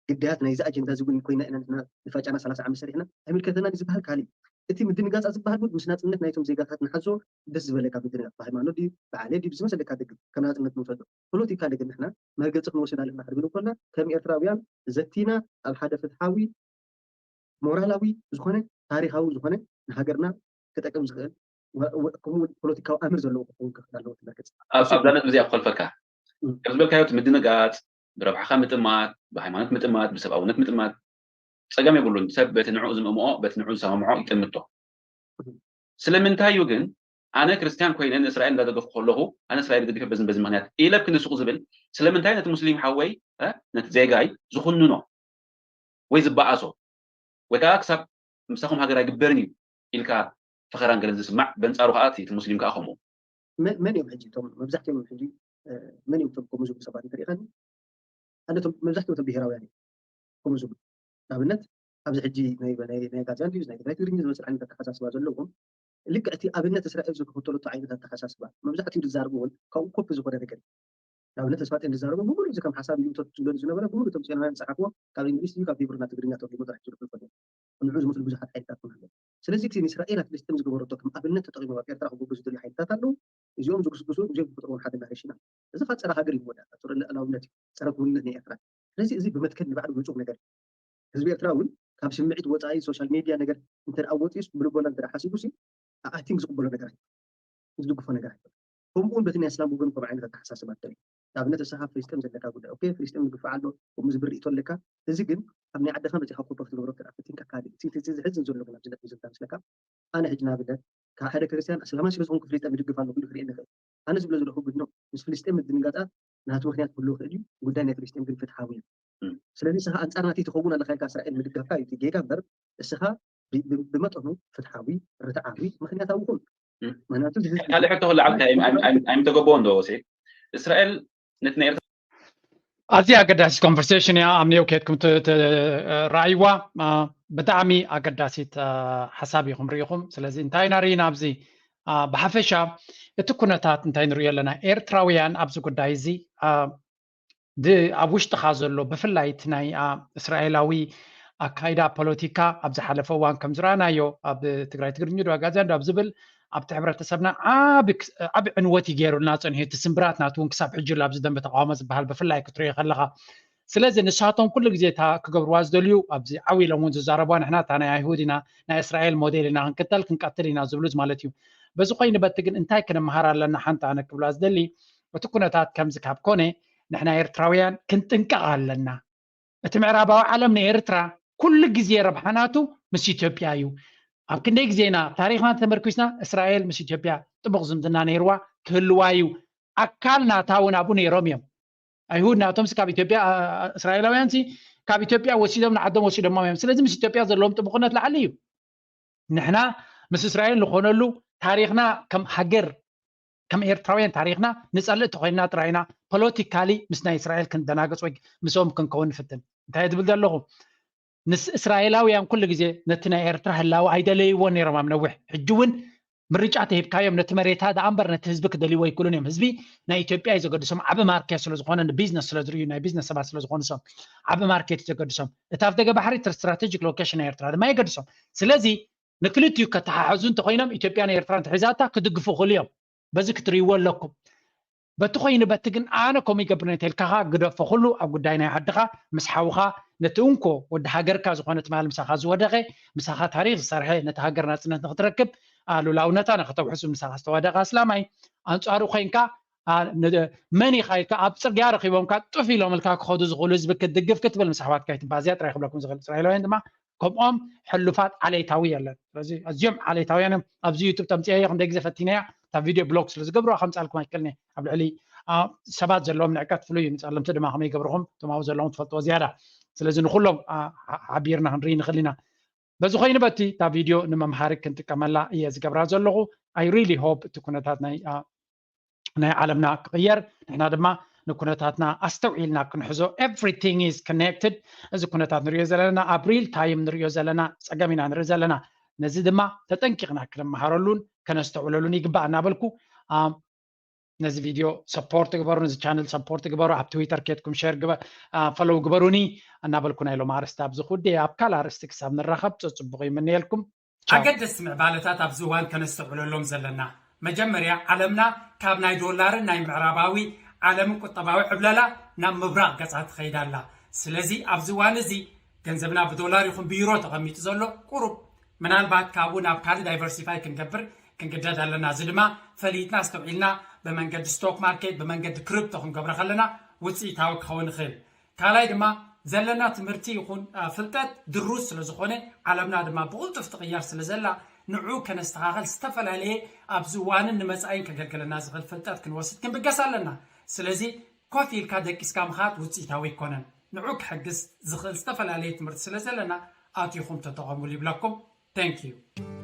ግዳያት ናይዚ ኣጀንዳ እዚ እውን ኮይና ኢና ንሕና ንፋጫና ሰላሳ ዓመት ሰሪሕና ኣይምልከተናን ዝበሃል ካሊእ እቲ ምድንጋፃ ዝበሃል እውን ምስ ናፅነት ናይቶም ዜጋታት ንሓዞ ደስ ዝበለካ ምድንጋፅ ብሃይማኖት ድዩ ብዓሌት ድዩ ብዝመሰለካ ደግም ከም ናፅነት ንውሰዶ ፖለቲካ ግን ንሕና መርገፂ ክንወስድ ኣለና ክንብል እንኮና ከም ኤርትራውያን ዘቲና ኣብ ሓደ ፍትሓዊ ሞራላዊ ዝኾነ ታሪካዊ ዝኾነ ንሃገርና ክጠቅም ዝኽእል ከምኡ ፖለቲካዊ ኣምር ዘለዎ ክኸውን ክኽእል ኣለዎ ትመርገፅ ኣብዛ ነጥቢ እዚኣ ክኸልፈካ ከም ዝበልካዮ ምድንጋፅ ብረብሓኻ ምጥማት ብሃይማኖት ምጥማት ብሰብኣውነት ምጥማት ፀገም የብሉን ሰብ በቲ ንዕኡ ዝምእምኦ በቲ ንዕኡ ዝሰማምዖ ይጥምቶ ስለምንታይ እዩ ግን ኣነ ክርስትያን ኮይነ ንእስራኤል እንዳደገፍኩ ከለኹ ኣነ እስራኤል ገዲፈ በዝን በዚ ምክንያት ኢለ ክንስቁ ዝብል ስለምንታይ ነቲ ሙስሊም ሓወይ ነቲ ዜጋይ ዝኹንኖ ወይ ዝበኣሶ ወይ ከዓ ክሳብ ምሳኹም ሃገር ኣይግበርን እዩ ኢልካ ፈኸራን ገለን ዝስማዕ በንፃሩ ከዓ እቲ ሙስሊም ከዓ ከምኡ መን እዮም ሕጂ እቶም መብዛሕትኦም ሕጂ መን እዮም እቶም ከምኡ ዝብሉ ሰባት እንተሪኢኻኒ ኣነቶም መብዛሕትኦም እቶም ብሄራውያን እዮም ከምኡ ዝብሉ ንኣብነት ኣብዚ ሕጂ ናይ ኣጋዛን ድዩ ናይ ትግራይ ትግርኛ ዝመስል ዓይነት ኣተሓሳስባ ዘለዎም ልክዕ እቲ ኣብነት እስራኤል ዝክተለቶ ዓይነት ኣተሓሳስባ መብዛሕትኡ ዝዛረቡ እውን ካብኡ ኮፒ ዝኾነ ነገር ንኣብነት ተስፋጤን ዝዛረቡ ብምሉእ እዚ ከም ሓሳብ ይእቶ ዝብለሉ ዝነበረ ብምሉእ እቶም ፅዮናውያን ዝፀሓፍዎ ካብ እንግሊዝ እዩ ካብ ሂብሩ ናብ ትግርኛ ተርጉሞ ጥራሕ ዝልኩ ይፈልጡ ንዑ ዝመስሉ ብዙሓት ሓይልታት እውን ኣለዉ ስለዚ እቲ ንእስራኤል ኣብ ፍልስጤም ዝገበረቶ ከም ኣብነት ተጠቂሞም ኣብ ኤርትራ ክገብሩ ዝደልዩ ሓይልታት ኣለዉ እዚኦም ዝግስግሱ እዚኦም ዝፈጥርዎም ሓደ ናሬሽን ኣሎ እዚ ካብ ፀረ ሃገር እዩ መወዳእታ ፀረ ልእላውነት እዩ ፀረ ክውንነት ናይ ኤርትራ ስለዚ እዚ ብመትከል ንባዕሉ ንፁር ነገር ህዝቢ ኤርትራ እውን ካብ ስምዒት ወፃኢ ሶሻል ሜድያ ነገር እንተ ወፂኡስ ብልቦና እንተ ሓሲቡሲ ኣይ ቲንክ ዝቕበሎ ነገር ዝድግፎ ነገር ኣይኮነ ከምኡ እውን በቲ ናይ እስላም ወገን ከም ዓይነት ኣተሓሳስባ ትርኢ ንኣብነት እስኻ ፍልስጤም ዘለካ ጉዳይ ኦኬ ፍልስጤም ዝግፋዕ ኣሎ ከምኡ ዝብል ርእቶ ኣለካ እዚ ግን ኣብ ናይ ዓድኻ መፂኻ ኮፖ ክትገብሮ ትርኣ ፈቲንካ ካልእ እቲ ዝሕዝን ዘሎ ግን ኣብዚ ነጥቢ ዝንታ ምስለካ ኣነ ሕጂ ንኣብነት ካብ ሓደ ክርስትያን ኣስላማይ ስለ ዝኾንኩ ፍልስጤም ይድግፍ ኣለኹ ኢሉ ክርኢ ንኽእል ኣነ ዝብሎ ዘለኹ ግን ነው ምስ ፍልስጤም ምድንጋፃት ናቱ ምክንያት ክህልዎ ይኽእል እዩ ጉዳይ ናይ ፍልስጤም ግን ፍትሓዊ እዩ ስለዚ ንስኻ ኣንፃር ናተይ ትኸውን ኣለኻ ኢልካ እስራኤል ምድጋፍካ እዩ እቲ ጌጋ እምበር እስኻ ብመጠኑ ፍትሓዊ ርትዓዊ ምክንያታዊ ኩን ምክንያቱ ካልእ ሕቶ ክልዓልካ ኣይምተገበዎን ዶ ወሴ እስራኤል ነቲ ናይ ኤርትራ ኣዝያ ኣገዳሲት ኮንቨርሴሽን እያ ኣብ ኔው ኬድኩም ትረኣይዋ ብጣዕሚ ኣገዳሲት ሓሳብ ኢኹም ርኢኹም ስለዚ እንታይ ኢና ርኢና ኣብዚ ብሓፈሻ እቲ ኩነታት እንታይ ንሪኦ ኣለና ኤርትራውያን ኣብዚ ጉዳይ እዚ ኣብ ውሽጥኻ ዘሎ ብፍላይ እቲ ናይ እስራኤላዊ ኣካይዳ ፖለቲካ ኣብ ዝሓለፈ እዋን ከም ዝረኣናዮ ኣብ ትግራይ ትግርኛ ዶ ኣጋዚያን ዶ ኣብ ዝብል ኣብቲ ሕብረተሰብና ዓቢ ዕንወት እዩ ገይሩልና ፀኒሑ እቲ ስምብራት ናቱ እውን ክሳብ ሕጂ ኣሎ ኣብዚ ደንበ ተቃውሞ ዝበሃል ብፍላይ ክትሪኦ ከለኻ ስለዚ ንሳቶም ኩሉ ግዜ እታ ክገብርዋ ዝደልዩ ኣብዚ ዓው ኢሎም እውን ዝዛረብዋ ንሕና እታ ናይ ኣይሁድ ኢና ናይ እስራኤል ሞዴል ኢና ክንክተል ክንቀትል ኢና ዝብሉ ማለት እዩ በዚ ኮይኑ በቲ ግን እንታይ ክንመሃር ኣለና ሓንቲ ኣነ ክብላ ዝደሊ እቲ ኩነታት ከምዚ ካብ ኮነ ንሕና ኤርትራውያን ክንጥንቀቕ ኣለና እቲ ምዕራባዊ ዓለም ንኤርትራ ኩሉ ግዜ ረብሓናቱ ምስ ኢትዮጵያ እዩ ኣብ ክንደይ ግዜና ታሪክና ተመርኪስና እስራኤል ምስ ኢትዮጵያ ጥቡቕ ዝምድና ነይርዋ ክህልዋ እዩ ኣካል ናታ እውን ኣብኡ ነይሮም እዮም። ኣይሁድ ናቶም ካብ ኢትዮጵያ እስራኤላውያን ካብ ኢትዮጵያ ወሲዶም ንዓዶም ወሲዶሞም እዮም። ስለዚ ምስ ኢትዮጵያ ዘለዎም ጥቡቅነት ላዓሊ እዩ። ንሕና ምስ እስራኤል ንኾነሉ ታሪኽና ከም ሃገር ከም ኤርትራውያን ታሪኽና ንጸልእ ተኾይንና ጥራይና ፖለቲካሊ ምስ ናይ እስራኤል ክንደናገጽ ወይ ምስኦም ክንከውን ንፍትን። እንታይ ትብል ዘለኹ? ንስ እስራኤላውያን ኩሉ ግዜ ነቲ ናይ ኤርትራ ህላወ ኣይደለይዎ ነይሮም ኣብ ነዊሕ። ሕጂ እውን ምርጫ ተሂብካዮም ነቲ መሬታ ደኣ እምበር ነቲ ህዝቢ ክደልይዎ ኣይክእሉን እዮም። ህዝቢ ናይ ኢትዮጵያ እዩ ዘገድሶም። ዓቢ ማርኬት ስለ ዝኾነ ንቢዝነስ ስለ ዝርእዩ ናይ ቢዝነስ ሰባት ስለ ዝኾኑ ሰብ ዓቢ ማርኬት እዩ ዘገድሶም። እታ ኣብ ደገ ባሕሪ ስትራቴጂክ ሎኬሽን ናይ ኤርትራ ድማ የገድሶም። ስለዚ ንክልቲኡ ከተሓሕዙ እንተኾይኖም ኢትዮጵያ ንኤርትራ እንተሒዛታ ክድግፉ ክእሉ እዮም። በዚ ክትርእይዎ ኣለኩም። በቲ ኮይኑ በቲ ግን ኣነ ከምኡ ይገብር ነተልካኻ ግደፎ ኩሉ ኣብ ጉዳይ ናይ ዓድኻ ምስ ሓውኻ ነቲ እንኮ ወዲ ሃገርካ ዝኾነ ትማል ምሳኻ ዝወደቐ ምሳኻ ታሪኽ ዝሰርሐ ነቲ ሃገር ናጽነት ንክትረክብ ሉላውነታ ንክተውሕሱ ምሳኻ ዝተዋደቐ ኣስላማይ ኣንጻሩ ኮይንካ መን ኢኻ ኢልካ ኣብ ፅርግያ ረኪቦምካ ጡፍ ኢሎም ኢልካ ክኸዱ ዝኽእሉ ህዝቢ ክትድግፍ ክትብል ምስ ኣሕዋትካ ይትባዝያ ጥራይ ክብለኩም ዝኽእል እስራኤላውያን ድማ ከምኦም ሕሉፋት ዓሌታዊ የለን። ስለዚ ኣዝዮም ዓሌታውያን እዮም። ኣብዚ ዩቱብ ተምፅያ እየ ክንደይ ግዜ ፈቲነያ እታ ቪድዮ ብሎክ ስለ ዝገብሩዋ ከምፃልኩም ኣይክእልን እየ። ኣብ ልዕሊ ሰባት ዘለዎም ንዕቀት ፍሉይ እዩ። ንፀለምቲ ድማ ከመይ ይገብርኹም እቶም ኣብኡ ዘለዎም ትፈልጥዎ ዝያዳ። ስለዚ ንኩሎም ሓቢርና ክንርኢ ንኽእል ኢና። በዚ ኮይኑ በቲ እታ ቪድዮ ንመምሃሪ ክንጥቀመላ እየ ዝገብራ ዘለኹ። I really hope እቲ ኩነታት ናይ ናይ ዓለምና ክቕየር ንሕና ድማ ንኩነታትና ኣስተውዒልና ክንሕዞ። Everything is connected። እዚ ኩነታት ንሪኦ ዘለና ኣብ ሪል ታይም ንሪኦ ዘለና ፀገም ኢና ንርኢ ዘለና። ነዚ ድማ ተጠንቂቕና ክንመሃረሉን ከነስተውዕለሉን ይግባእ እናበልኩ ነዚ ቪድዮ ሰፖርት ግበሩ፣ ነዚ ቻነል ሰፖርት ግበሩ፣ ኣብ ትዊተር ኬድኩም ሸር ፈሎው ግበሩኒ እናበልኩ ናይ ሎም ኣርስቲ ኣብዚ ኩዴ ኣብ ካልእ ኣርስቲ ክሳብ ንራኸብ ፅቡቕ ይምነየልኩም። ኣገደስቲ ምዕባለታት ኣብዚ እዋን ከነስተውዕለሎም ዘለና፣ መጀመርያ ዓለምና ካብ ናይ ዶላርን ናይ ምዕራባዊ ዓለምን ቁጠባዊ ዕብለላ ናብ ምብራቕ ገጻ ትኸይድ ኣላ። ስለዚ ኣብዚ እዋን እዚ ገንዘብና ብዶላር ይኹን ብዩሮ ተቐሚጡ ዘሎ ቁሩብ ምናልባት ካብኡ ናብ ካልእ ዳይቨርሲፋይ ክንገብር ክንግደድ ኣለና። እዚ ድማ ፈሊጥና ኣስተውዒልና ብመንገዲ ስቶክ ማርኬት ብመንገዲ ክሪፕቶ ክንገብሮ ከለና ውፅኢታዊ ክኸውን ይኽእል። ካልኣይ ድማ ዘለና ትምህርቲ ይኹን ፍልጠት ድሩት ስለ ዝኾነ ዓለምና ድማ ብቕልጡፍ ትቕየር ስለ ዘላ ንዑ ከነስተኻኸል ዝተፈላለየ ኣብዚ እዋንን ንመፃኢን ከገልግለና ዝኽእል ፍልጠት ክንወስድ ክንብገስ ኣለና። ስለዚ ኮፍ ኢልካ ደቂስካ ምኻድ ውፅኢታዊ ኣይኮነን። ንዑ ክሕግዝ ዝኽእል ዝተፈላለየ ትምህርቲ ስለ ዘለና ኣቲኹም ተጠቐሙሉ ይብለኩም። Thank you።